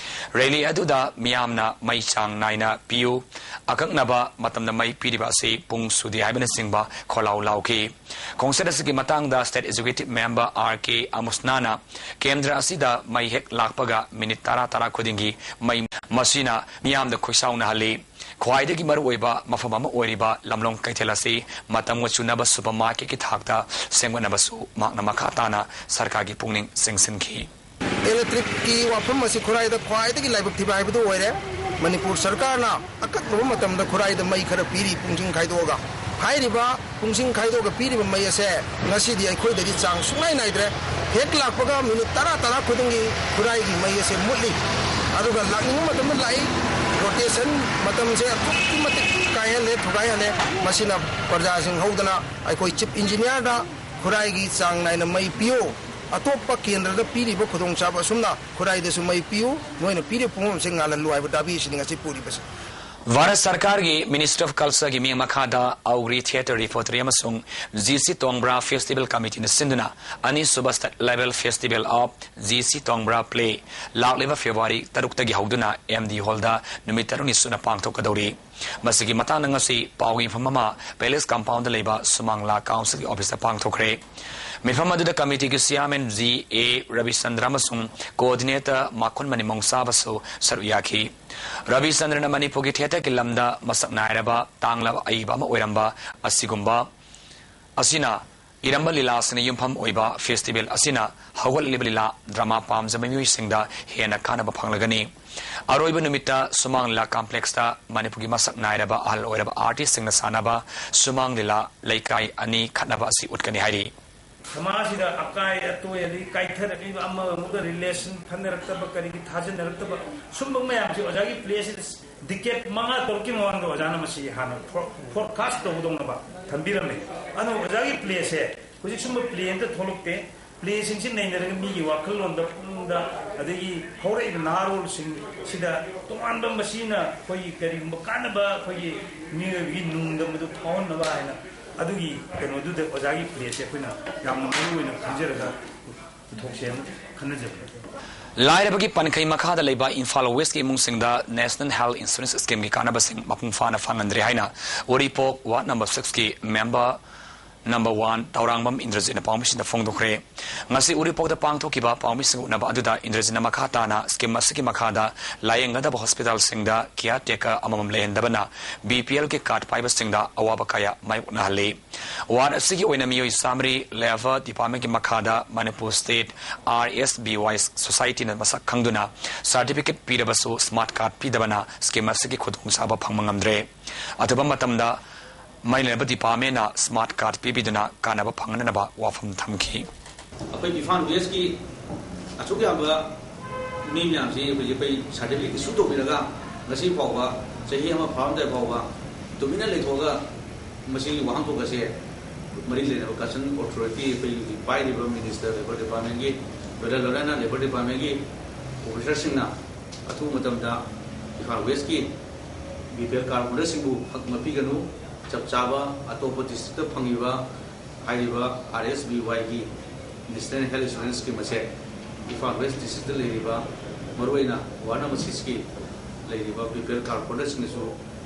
ꯔꯦꯂꯤ ꯑꯗꯨꯗ ꯃꯤꯌꯥꯝꯅ ꯃꯩ ꯆꯥꯡ ꯅꯥꯏꯅ ꯄꯤꯌꯨ, ꯑꯀꯛꯅꯕ ꯃꯇꯝꯗ ꯃꯩ ꯄꯤꯔꯤꯕ ꯑꯁꯤ ꯄꯨꯡ ꯁꯨꯗꯦ ꯍꯥꯏꯕꯅꯆꯤꯡꯕ ꯈꯣꯜꯂꯥꯎ ꯂꯥꯎꯈꯤ꯫ ꯈꯣꯡꯆꯠ ꯑꯁꯤꯒꯤ ꯃꯇꯥꯡꯗ ꯁ꯭ꯇꯦꯠ ꯑꯦꯛꯖꯤꯀ꯭ꯌꯨꯇꯤꯚ ꯃꯦꯝꯕꯔ ꯑꯥꯔ ꯀꯦ ꯑꯃꯨꯁꯅꯥꯅ ꯀꯦꯟꯗ꯭ꯔ ꯑꯁꯤꯗ ꯃꯩ ꯍꯦꯛ ꯂꯥꯛꯄꯒ ꯃꯤꯅꯤꯠ ꯇꯔꯥ ꯇꯔꯥ ꯈꯨꯗꯤꯡꯒꯤ ꯃꯩ, ꯃꯁꯤꯅ ꯃꯤꯌꯥꯝꯗ ꯈꯣꯏꯁꯥꯎꯅꯍꯜꯂꯤ꯫ ꯈ꯭ꯋꯥꯏꯗꯒꯤ ꯃꯔꯨꯑꯣꯏꯕ ꯃꯐꯝ ꯑꯃ ꯑꯣꯏꯔꯤꯕ ꯂꯝꯂꯣꯡ ꯀꯩꯊꯦꯜ ꯑꯁꯤ ꯃꯇꯝꯒ ꯆꯨꯅꯕ supermarket ꯀꯤ ꯊꯥꯛꯇ ꯁꯦꯝꯒꯠꯅꯕꯁꯨ ꯃꯍꯥꯛꯅ ꯃꯈꯥ ꯇꯥꯅ ꯁꯔꯀꯥꯔꯒꯤ ꯄꯨꯛꯅꯤꯡ ꯆꯤꯡꯁꯤꯟꯈꯤ꯫ Electric ꯀꯤ ꯋꯥꯐꯝ ꯑꯁꯤ ꯈꯨꯔꯥꯏꯗ ꯈ꯭ꯋꯥꯏꯗꯒꯤ ꯂꯥꯏꯕꯛ ꯊꯤꯕ ꯍꯥꯏꯕꯗꯨ ꯑꯣꯏꯔꯦ꯫ ꯃꯅꯤꯄꯨꯔ ꯁꯔꯀꯥꯔꯅ ꯑꯀꯛꯅꯕ ꯃꯇꯝꯗ ꯈꯨꯔꯥꯏꯗ ꯃꯩ ꯈꯔ ꯄꯤꯔꯤ, ꯄꯨꯡꯁꯤꯡ ꯈꯥꯏꯗꯣꯛꯑꯒ꯫ ꯍꯥꯏꯔꯤꯕ ꯄꯨꯡꯁꯤꯡ ꯈꯥꯏꯗꯣꯛꯑꯒ ꯄꯤꯔꯤꯕ ꯃꯩ ꯑꯁꯦ ꯉꯁꯤꯗꯤ ꯑꯩꯈꯣꯏꯗꯗꯤ ꯆꯥꯡ ꯁꯨꯡꯅꯥꯏ ꯅꯥꯏꯗ꯭ꯔꯦ꯫ ꯍꯦꯛ ꯂꯥꯛꯄꯒ ꯃꯤꯅꯤꯠ ꯇꯔꯥ ꯇꯔꯥ ꯈꯨꯗꯤꯡꯒꯤ ꯈꯨꯔꯥꯏꯒꯤ ꯃꯩ ꯑꯁꯦ ꯃꯨꯠꯂꯤ꯫ ꯑꯗꯨꯒ ꯂꯥꯛꯅꯤꯡꯕ ꯃꯇꯝꯗ ꯂꯥꯛꯏ꯫ Rotation ꯃꯇꯝꯁꯦ ꯑꯗꯨꯛꯀꯤ ꯃꯇꯤꯛ ꯀꯥꯏꯍꯜꯂꯦ, ꯊꯨꯒꯥꯏꯍꯜꯂꯦ꯫ ꯃꯁꯤꯅ ꯄ꯭ꯔꯖꯥꯁꯤꯡ ꯍꯧꯗꯅ ꯑꯩꯈꯣꯏ Chief Engineer ꯗ ꯈꯨꯔꯥꯏꯒꯤ ꯆꯥꯡ ꯅꯥꯏꯅ ꯃꯩ ꯄꯤꯌꯨ, ꯑꯇꯣꯞꯄ ꯀꯦꯟꯗ꯭ꯔꯗ ꯄꯤꯔꯤꯕ ꯈꯨꯗꯣꯡꯆꯥꯕ ꯑꯁꯨꯝꯅ ꯈꯨꯔꯥꯏꯗꯁꯨ ꯃꯩ ꯄꯤꯌꯨ, ꯅꯣꯏꯅ ꯄꯤꯔꯤꯕ ꯄꯨꯡꯐꯝꯁꯦ ꯉꯥꯜꯍꯜꯂꯨ ꯍꯥꯏꯕ ꯗꯥꯕꯤ ꯑꯁꯤꯅꯤ ꯉꯁꯤ ꯄꯨꯔꯤꯕꯁꯦ꯫ ꯚꯥꯔꯠ ꯁꯔꯀꯥꯔꯒꯤ Ministry of Culture ꯒꯤ ꯃꯤꯠꯌꯦꯡ ꯃꯈꯥꯗ Augri Theatre Repertory ꯑꯃꯁꯨꯡ G C Tongbra Festival Committee ꯅ ꯁꯤꯟꯗꯨꯅ ꯑꯅꯤꯁꯨꯕ State Level Festival of G C Tongbra Play ꯂꯥꯛꯂꯤꯕ February ꯇꯔꯨꯛꯇꯒꯤ ꯍꯧꯗꯨꯅ M D Hall ꯗ ꯅꯨꯃꯤꯠ ꯇꯔꯨꯛꯅꯤ ꯁꯨꯅ ꯄꯥꯡꯊꯣꯛꯀꯗꯧꯔꯤ꯫ ꯃꯁꯤꯒꯤ ꯃꯇꯥꯡꯗ ꯉꯁꯤ ꯄꯥꯎꯒꯤ ꯃꯤꯐꯝ ꯑꯃ Palace Compound ꯗ ꯂꯩꯕ ꯁꯨꯃꯥꯡ ꯂꯤꯂꯥ Council ꯒꯤ office ꯇ ꯄꯥꯡꯊꯣꯛꯈ꯭ꯔꯦ꯫ ꯃꯤꯐꯝ ꯑꯗꯨꯗ committee ꯒꯤ chairman G A ꯔꯕꯤꯆꯟꯗ꯭ꯔ ꯑꯃꯁꯨꯡ coordinator ꯃꯥꯈꯨꯟ ꯃꯅꯤꯃꯣꯡꯆꯥꯕꯁꯨ ꯁꯔꯨꯛ ꯌꯥꯈꯤ꯫ ꯔꯕꯤꯆꯟꯗ꯭ꯔꯅ ꯃꯅꯤꯄꯨꯔꯒꯤ theatre ꯒꯤ ꯂꯝꯗ ꯃꯁꯛ ꯅꯥꯏꯔꯕ ꯇꯥꯡꯂꯕ ꯑꯏꯕ ꯑꯃ ꯑꯣꯏꯔꯝꯕ ꯑꯁꯤꯒꯨꯝꯕ ꯑꯁꯤꯅ ꯏꯔꯝꯕ ꯂꯤꯂꯥꯁꯤꯡꯅ ꯌꯨꯝꯐꯝ ꯑꯣꯏꯕ festival ꯑꯁꯤꯅ ꯍꯧꯒꯠꯂꯛꯂꯤꯕ ꯂꯤꯂꯥ drama ꯄꯥꯝꯖꯕ ꯃꯤꯑꯣꯏꯁꯤꯡꯗ ꯍꯦꯟꯅ ꯀꯥꯟꯅꯕ ꯐꯪꯂꯒꯅꯤ꯫ ꯑꯔꯣꯏꯕ ꯅꯨꯃꯤꯠꯇ ꯁꯨꯃꯥꯡ ꯂꯤꯂꯥ complex ꯇ ꯃꯅꯤꯄꯨꯔꯒꯤ ꯃꯁꯛ ꯅꯥꯏꯔꯕ ꯑꯍꯜ ꯑꯣꯏꯔꯕ artist ꯁꯤꯡꯅ ꯁꯥꯟꯅꯕ ꯁꯨꯃꯥꯡ ꯂꯤꯂꯥ ꯂꯩꯀꯥꯏ ꯑꯅꯤ ꯈꯠꯅꯕ ꯑꯁꯤ ꯎꯠꯀꯅꯤ ꯍꯥꯏꯔꯤ꯫ ꯁꯃꯥꯖꯁꯤꯗ ꯑꯀꯥꯏ ꯑꯇꯣꯏ ꯑꯗꯒꯤ ꯀꯥꯏꯊꯔꯛꯂꯤꯕ ꯑꯃꯒ ꯑꯃꯒ relation ꯐꯅꯔꯛꯇꯕ, ꯀꯔꯤꯒꯤ ꯊꯥꯖꯅꯔꯛꯇꯕ, ꯁꯨꯝꯕ ꯃꯌꯥꯝꯁꯦ ꯑꯣꯖꯥꯒꯤ play ꯁꯤꯗ decade ꯃꯉꯥ ꯇꯔꯨꯛꯀꯤ ꯃꯃꯥꯡꯗ ꯑꯣꯖꯥꯅ ꯃꯁꯤ ꯍꯥꯟꯅ for-, forecast ꯇꯧꯍꯧꯗꯧꯅꯕ ꯊꯝꯕꯤꯔꯝꯃꯦ꯫ ꯑꯗꯨꯅ ꯑꯣꯖꯥꯒꯤ play ꯁꯦ ꯍꯧꯖꯤꯛ ꯁꯨꯝꯕ play ꯑꯝꯇ ꯊꯣꯛꯂꯛꯇꯦ꯫ Play ꯁꯤꯡꯁꯤ ꯅꯩꯅꯔꯒ ꯃꯤꯒꯤ ꯋꯥꯈꯜꯂꯣꯟꯗ, ꯄꯨꯛꯅꯤꯡꯗ, ꯑꯗꯒꯤ ꯍꯧꯔꯛꯏꯕ ꯅꯍꯥꯔꯣꯜꯁꯤꯡ ꯁꯤꯗ ꯇꯣꯉꯥꯟꯕ ꯃꯁꯤꯅ ꯑꯩꯈꯣꯏꯒꯤ ꯀꯔꯤꯒꯨꯝꯕ ꯀꯥꯟꯅꯕ ꯑꯩꯈꯣꯏꯒꯤ ꯃꯤꯑꯣꯏꯕꯒꯤ ꯅꯨꯡꯗ ꯃꯗꯨ ꯐꯥꯎꯍꯟꯅꯕ ꯍꯥꯏꯅ ꯑꯗꯨꯒꯤ ꯀꯩꯅꯣꯗꯨꯗ ꯑꯣꯖꯥꯒꯤ play ꯁꯦ ꯑꯩꯈꯣꯏꯅ ꯌꯥꯝꯅ ꯃꯔꯨ ꯑꯣꯏꯅ ꯈꯟꯖꯔꯒ ꯄꯨꯊꯣꯛꯁꯦꯅ ꯈꯟꯅꯖꯕꯅꯤ꯫ ꯂꯥꯏꯔꯕꯒꯤ ꯄꯟꯈꯩ ꯃꯈꯥꯗ ꯂꯩꯕ ꯏꯝꯐꯥꯜ West ꯀꯤ ꯏꯃꯨꯡꯁꯤꯡꯗ National Health Insurance Scheme ꯒꯤ ꯀꯥꯟꯅꯕꯁꯤꯡ ꯃꯄꯨꯡ ꯐꯥꯅ ꯐꯪꯍꯟꯗ꯭ꯔꯦ ꯍꯥꯏꯅ ꯎꯔꯤꯄꯣꯛ ward number six ꯀꯤ member ꯅꯝꯕꯔ ꯋꯥꯟ ꯇꯧꯔꯥꯡꯕꯝ ꯏꯟꯗ꯭ꯔꯖꯤꯠꯅ ꯄꯥꯎꯃꯤꯁꯤꯡꯗ ꯐꯣꯡꯗꯣꯛꯈ꯭ꯔꯦ꯫ ꯉꯁꯤ ꯎꯔꯤꯄꯣꯛꯇ ꯄꯥꯡꯊꯣꯛꯈꯤꯕ ꯄꯥꯎꯃꯤꯁꯤꯡꯒ ꯎꯅꯕ ꯑꯗꯨꯗ ꯏꯟꯗ꯭ꯔꯖꯤꯠꯅ ꯃꯈꯥ ꯇꯥꯅ ꯁ꯭ꯀꯤꯝ ꯑꯁꯤꯒꯤ ꯃꯈꯥꯗ ꯂꯥꯌꯦꯡꯒꯗꯕ ꯍꯣꯁꯄꯤꯇꯥꯜꯁꯤꯡꯗ ꯀꯤꯌꯥꯔ ꯇꯦꯀꯔ ꯑꯃꯃꯝ ꯂꯩꯍꯟꯗꯕꯅ ꯕꯤ ꯄꯤ ꯑꯦꯜꯒꯤ ꯀꯥꯔꯗ ꯄꯥꯏꯕꯁꯤꯡꯗ ꯑꯋꯥꯕ ꯀꯌꯥ ꯃꯥꯌꯣꯛꯅꯍꯜꯂꯤ꯫ ꯋꯥꯔꯗ ꯑꯁꯤꯒꯤ ꯑꯣꯏꯅ ꯃꯤꯑꯣꯏ ꯆꯥꯃꯔꯤ ꯂꯦꯕꯔ ꯗꯤꯄꯥꯔꯠꯃꯦꯟꯒꯤ ꯃꯈꯥꯗ Manipur state R S B ꯋꯥꯏ ꯁꯣꯁꯥꯏꯇꯤꯅ ꯃꯁꯛ ꯈꯪꯗꯨꯅ ꯁꯥꯔꯇꯤꯐꯤꯀꯦꯠ ꯄꯤꯔꯕꯁꯨ ꯁ꯭ꯃꯥꯔꯠ ꯀꯥꯔꯗ ꯄꯤꯗꯕꯅ ꯁ꯭ꯀꯤꯝ ꯑꯁꯤꯒꯤ ꯈꯨꯗꯣꯡꯆꯥꯕ ꯐꯪꯕ ꯉꯝꯗ꯭ꯔꯦ꯫ ꯑꯊꯨꯕ ꯃꯇꯝꯗ ꯃꯩ ꯂꯩꯅꯕ ꯗꯤꯄꯥꯔꯠꯃꯦꯟꯅ ꯁ꯭ꯃꯥꯔꯠ ꯀꯥꯔꯗ ꯄꯤꯕꯤꯗꯨꯅ ꯀꯥꯟꯅꯕ ꯐꯪꯍꯟꯅꯕ ꯋꯥꯐꯝ ꯊꯝꯈꯤ꯫ ꯑꯩꯈꯣꯏ ꯏꯝꯐꯥꯜ ꯋꯦꯁꯀꯤ ꯑꯁꯨꯛ ꯌꯥꯝꯕ ꯃꯤ ꯃꯌꯥꯝꯁꯤ ꯑꯩꯈꯣꯏꯁꯦ ꯑꯩꯈꯣꯏ ꯁꯥꯔꯇꯤꯐꯤꯀꯦꯠ ꯏꯁꯨ ꯇꯧꯕꯤꯔꯒ ꯉꯁꯤ ꯐꯥꯎꯕ ꯆꯍꯤ ꯑꯃ ꯐꯥꯔꯝꯗꯥꯏ ꯐꯥꯎꯕ ꯇꯨꯃꯤꯟꯅ ꯂꯩꯊꯣꯛꯑꯒ ꯃꯁꯤꯒꯤ ꯋꯥꯍꯟꯊꯣꯛ ꯑꯁꯦ ꯃꯔꯤ ꯂꯩꯅꯕ ꯀꯟꯁꯔꯟ ꯑꯣꯊꯣꯔꯤꯇꯤ ꯑꯩꯈꯣꯏꯒꯤ ꯄꯥꯏꯔꯤꯕ ꯃꯤꯅꯤꯁꯇꯔ ꯂꯦꯕꯔ ꯗꯤꯄꯥꯔꯠꯃꯦꯟꯒꯤ ꯂꯣꯏꯅ ꯂꯣꯏꯅꯅ ꯂꯦꯕꯔ ꯗꯤꯄꯥꯔꯠꯃꯦꯟꯒꯤ ꯑꯣꯐꯤꯁꯔꯁꯤꯡꯅ ꯑꯊꯨꯕ ꯃꯇꯝꯗ ꯏꯝꯐꯥꯜ ꯋꯦꯁꯀꯤ ꯕꯤ ꯄꯤ ꯑꯦꯜ ꯀꯥꯔꯗ ꯍꯣꯜꯗꯔꯁꯤꯡꯕꯨ ꯍꯛ ꯃꯄꯤꯒꯅꯨ꯫ ꯆꯞ ꯆꯥꯕ ꯑꯇꯣꯞꯄ ꯗꯤꯁꯇ꯭ꯔꯤꯛꯇ ꯐꯪꯉꯤꯕ ꯍꯥꯏꯔꯤꯕ ꯑꯥꯔ ꯑꯦꯁ ꯕꯤ ꯋꯥꯏꯒꯤ ꯅꯦꯁꯅꯦꯜ ꯍꯦꯜꯊ ꯏꯟꯁꯨꯔꯦꯟꯁ ꯁ꯭ꯀꯤꯝ ꯑꯁꯦ ꯏꯝꯐꯥꯜ ꯋꯦꯁ ꯗꯤꯁꯇ꯭ꯔꯤꯛꯇ ꯂꯩꯔꯤꯕ ꯃꯔꯨꯑꯣꯏꯅ ꯋꯥꯔꯗ ꯅꯝꯕꯔ ꯁꯤꯛꯁꯀꯤ ꯂꯩꯔꯤꯕ ꯕꯤ ꯄꯤ ꯑꯦꯜ ꯀꯥꯔꯗ ꯍꯣꯜꯗꯔꯁꯤꯡꯅꯁꯨ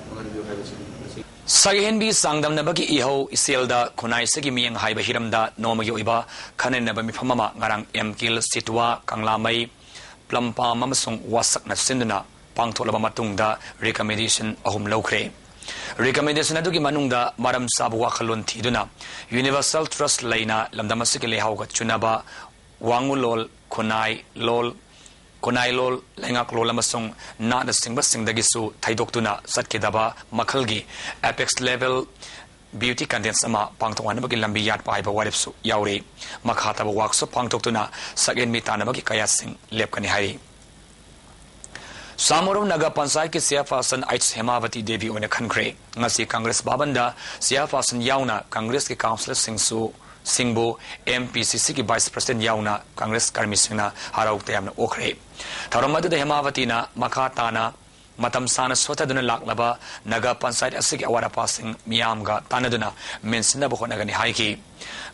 ꯐꯪꯍꯟꯕꯤꯌꯨ ꯍꯥꯏꯕꯁꯤꯅꯤ꯫ ꯃꯁꯤ ꯁꯛꯍꯦꯟꯕꯤ ꯆꯥꯡꯗꯝꯅꯕꯒꯤ ꯏꯍꯧ ꯏꯆꯦꯜꯗ ꯈꯨꯟꯅꯥꯏ ꯑꯁꯤꯒꯤ ꯃꯤꯠꯌꯦꯡ ꯍꯥꯏꯕ ꯍꯤꯔꯝꯗ ꯅꯣꯡꯃꯒꯤ ꯑꯣꯏꯕ ꯈꯟꯅꯅꯕ ꯃꯤꯐꯝ ꯑꯃ ꯉꯔꯥꯡ ꯑꯦꯝ ꯀꯤꯜ ꯁꯤꯇꯨꯋꯥ ꯀꯪꯂꯥꯃꯩ ꯄ꯭ꯂꯝꯄꯥꯝ ꯑꯃꯁꯨꯡ ꯋꯥꯁꯛꯅ ꯁꯤꯟꯗꯨꯅ ꯄꯥꯡꯊꯣꯛꯂꯕ ꯃꯇꯨꯡꯗ ꯔꯤꯀꯃꯦꯟꯗꯦꯁꯟ ꯑꯍꯨꯝ ꯂꯧꯈ꯭ꯔꯦ꯫ ꯔꯤꯀꯃꯦꯟꯗꯦꯁꯟ ꯑꯗꯨꯒꯤ ꯃꯅꯨꯡꯗ ꯃꯔꯝ ꯆꯥꯕ ꯋꯥꯈꯜꯂꯣꯟ ꯊꯤꯗꯨꯅ ꯌꯨꯅꯤꯚꯔꯁꯦꯜ ꯇ꯭ꯔꯁ ꯂꯩꯅ ꯂꯝꯗꯝ ꯑꯁꯤꯒꯤ ꯂꯩꯍꯥꯎꯒ ꯆꯨꯅꯕ ꯋꯥꯉꯨꯂꯣꯜ, ꯈꯨꯟꯅꯥꯏ ꯂꯣꯜ, ꯈꯨꯟꯅꯥꯏ ꯂꯣꯜ, ꯂꯩꯉꯥꯛꯂꯣꯜ ꯑꯃꯁꯨꯡ ꯅꯥꯠꯅꯆꯤꯡꯕꯁꯤꯡꯗꯒꯤꯁꯨ ꯊꯩꯗꯣꯛꯇꯨꯅ ꯆꯠꯈꯤꯗꯕ ꯃꯈꯜꯒꯤ ꯑꯦꯄꯦꯛꯁ ꯂꯦꯚꯦꯜ ꯕ꯭ꯌꯨꯇꯤ ꯀꯟꯇꯦꯁ ꯑꯃ ꯄꯥꯡꯊꯣꯛꯍꯟꯅꯕꯒꯤ ꯂꯝꯕꯤ ꯌꯥꯠꯄ ꯍꯥꯏꯕ ꯋꯥꯔꯦꯞꯁꯨ ꯌꯥꯎꯔꯤ꯫ ꯃꯈꯥ ꯇꯥꯕ ꯋꯥꯛꯁꯣꯞ ꯄꯥꯡꯊꯣꯛꯇꯨꯅ ꯁꯛꯍꯦꯟꯕꯤ ꯇꯥꯟꯅꯕꯒꯤ ꯀꯌꯥꯁꯤꯡ ꯂꯦꯞꯀꯅꯤ ꯍꯥꯏꯔꯤ꯫ ꯁꯥꯃꯨꯔꯧ ꯅꯒꯔ ꯄꯟꯆꯥꯌꯠꯀꯤ ꯆꯦꯌꯔꯄꯥꯔꯁꯟ ꯑꯩꯆ ꯍꯦꯃꯥꯕꯇꯤ ꯗꯦꯕꯤ ꯑꯣꯏꯅ ꯈꯟꯈ꯭ꯔꯦ꯫ ꯉꯁꯤ ꯀꯪꯒ꯭ꯔꯦꯁ ꯚꯕꯟꯗ ꯆꯦꯌꯔꯄꯥꯔꯁꯟ ꯌꯥꯎꯅ ꯀꯪꯒ꯭ꯔꯦꯁꯀꯤ ꯀꯥꯎꯟꯁꯤꯂꯔꯁꯤꯡꯁꯨ, ꯁꯤꯡꯕꯨ ꯑꯦꯝ ꯄꯤ ꯁꯤ ꯁꯤꯒꯤ ꯚꯥꯏꯁ ꯄ꯭ꯔꯁꯤꯗꯦꯟꯠ ꯌꯥꯎꯅ ꯀꯪꯒ꯭ꯔꯦꯁ ꯀꯔꯃꯤꯁꯤꯡꯅ ꯍꯔꯥꯎ ꯇꯌꯥꯝꯅ ꯑꯣꯛꯈ꯭ꯔꯦ꯫ ꯊꯧꯔꯝ ꯑꯗꯨꯗ ꯍꯦꯃꯥꯕꯇꯤꯅ ꯃꯈꯥ ꯇꯥꯅ ꯃꯇꯝ ꯁꯥꯡꯅ ꯁꯣꯠꯊꯗꯨꯅ ꯂꯥꯛꯂꯕ ꯅꯒꯔ ꯄꯟꯆꯥꯌꯠ ꯑꯁꯤꯒꯤ ꯑꯋꯥꯠ ꯑꯄꯥꯁꯤꯡ ꯃꯤꯌꯥꯝꯒ ꯇꯥꯟꯅꯗꯨꯅ ꯃꯦꯟꯁꯤꯟꯅꯕ ꯍꯣꯠꯅꯒꯅꯤ ꯍꯥꯏꯈꯤ꯫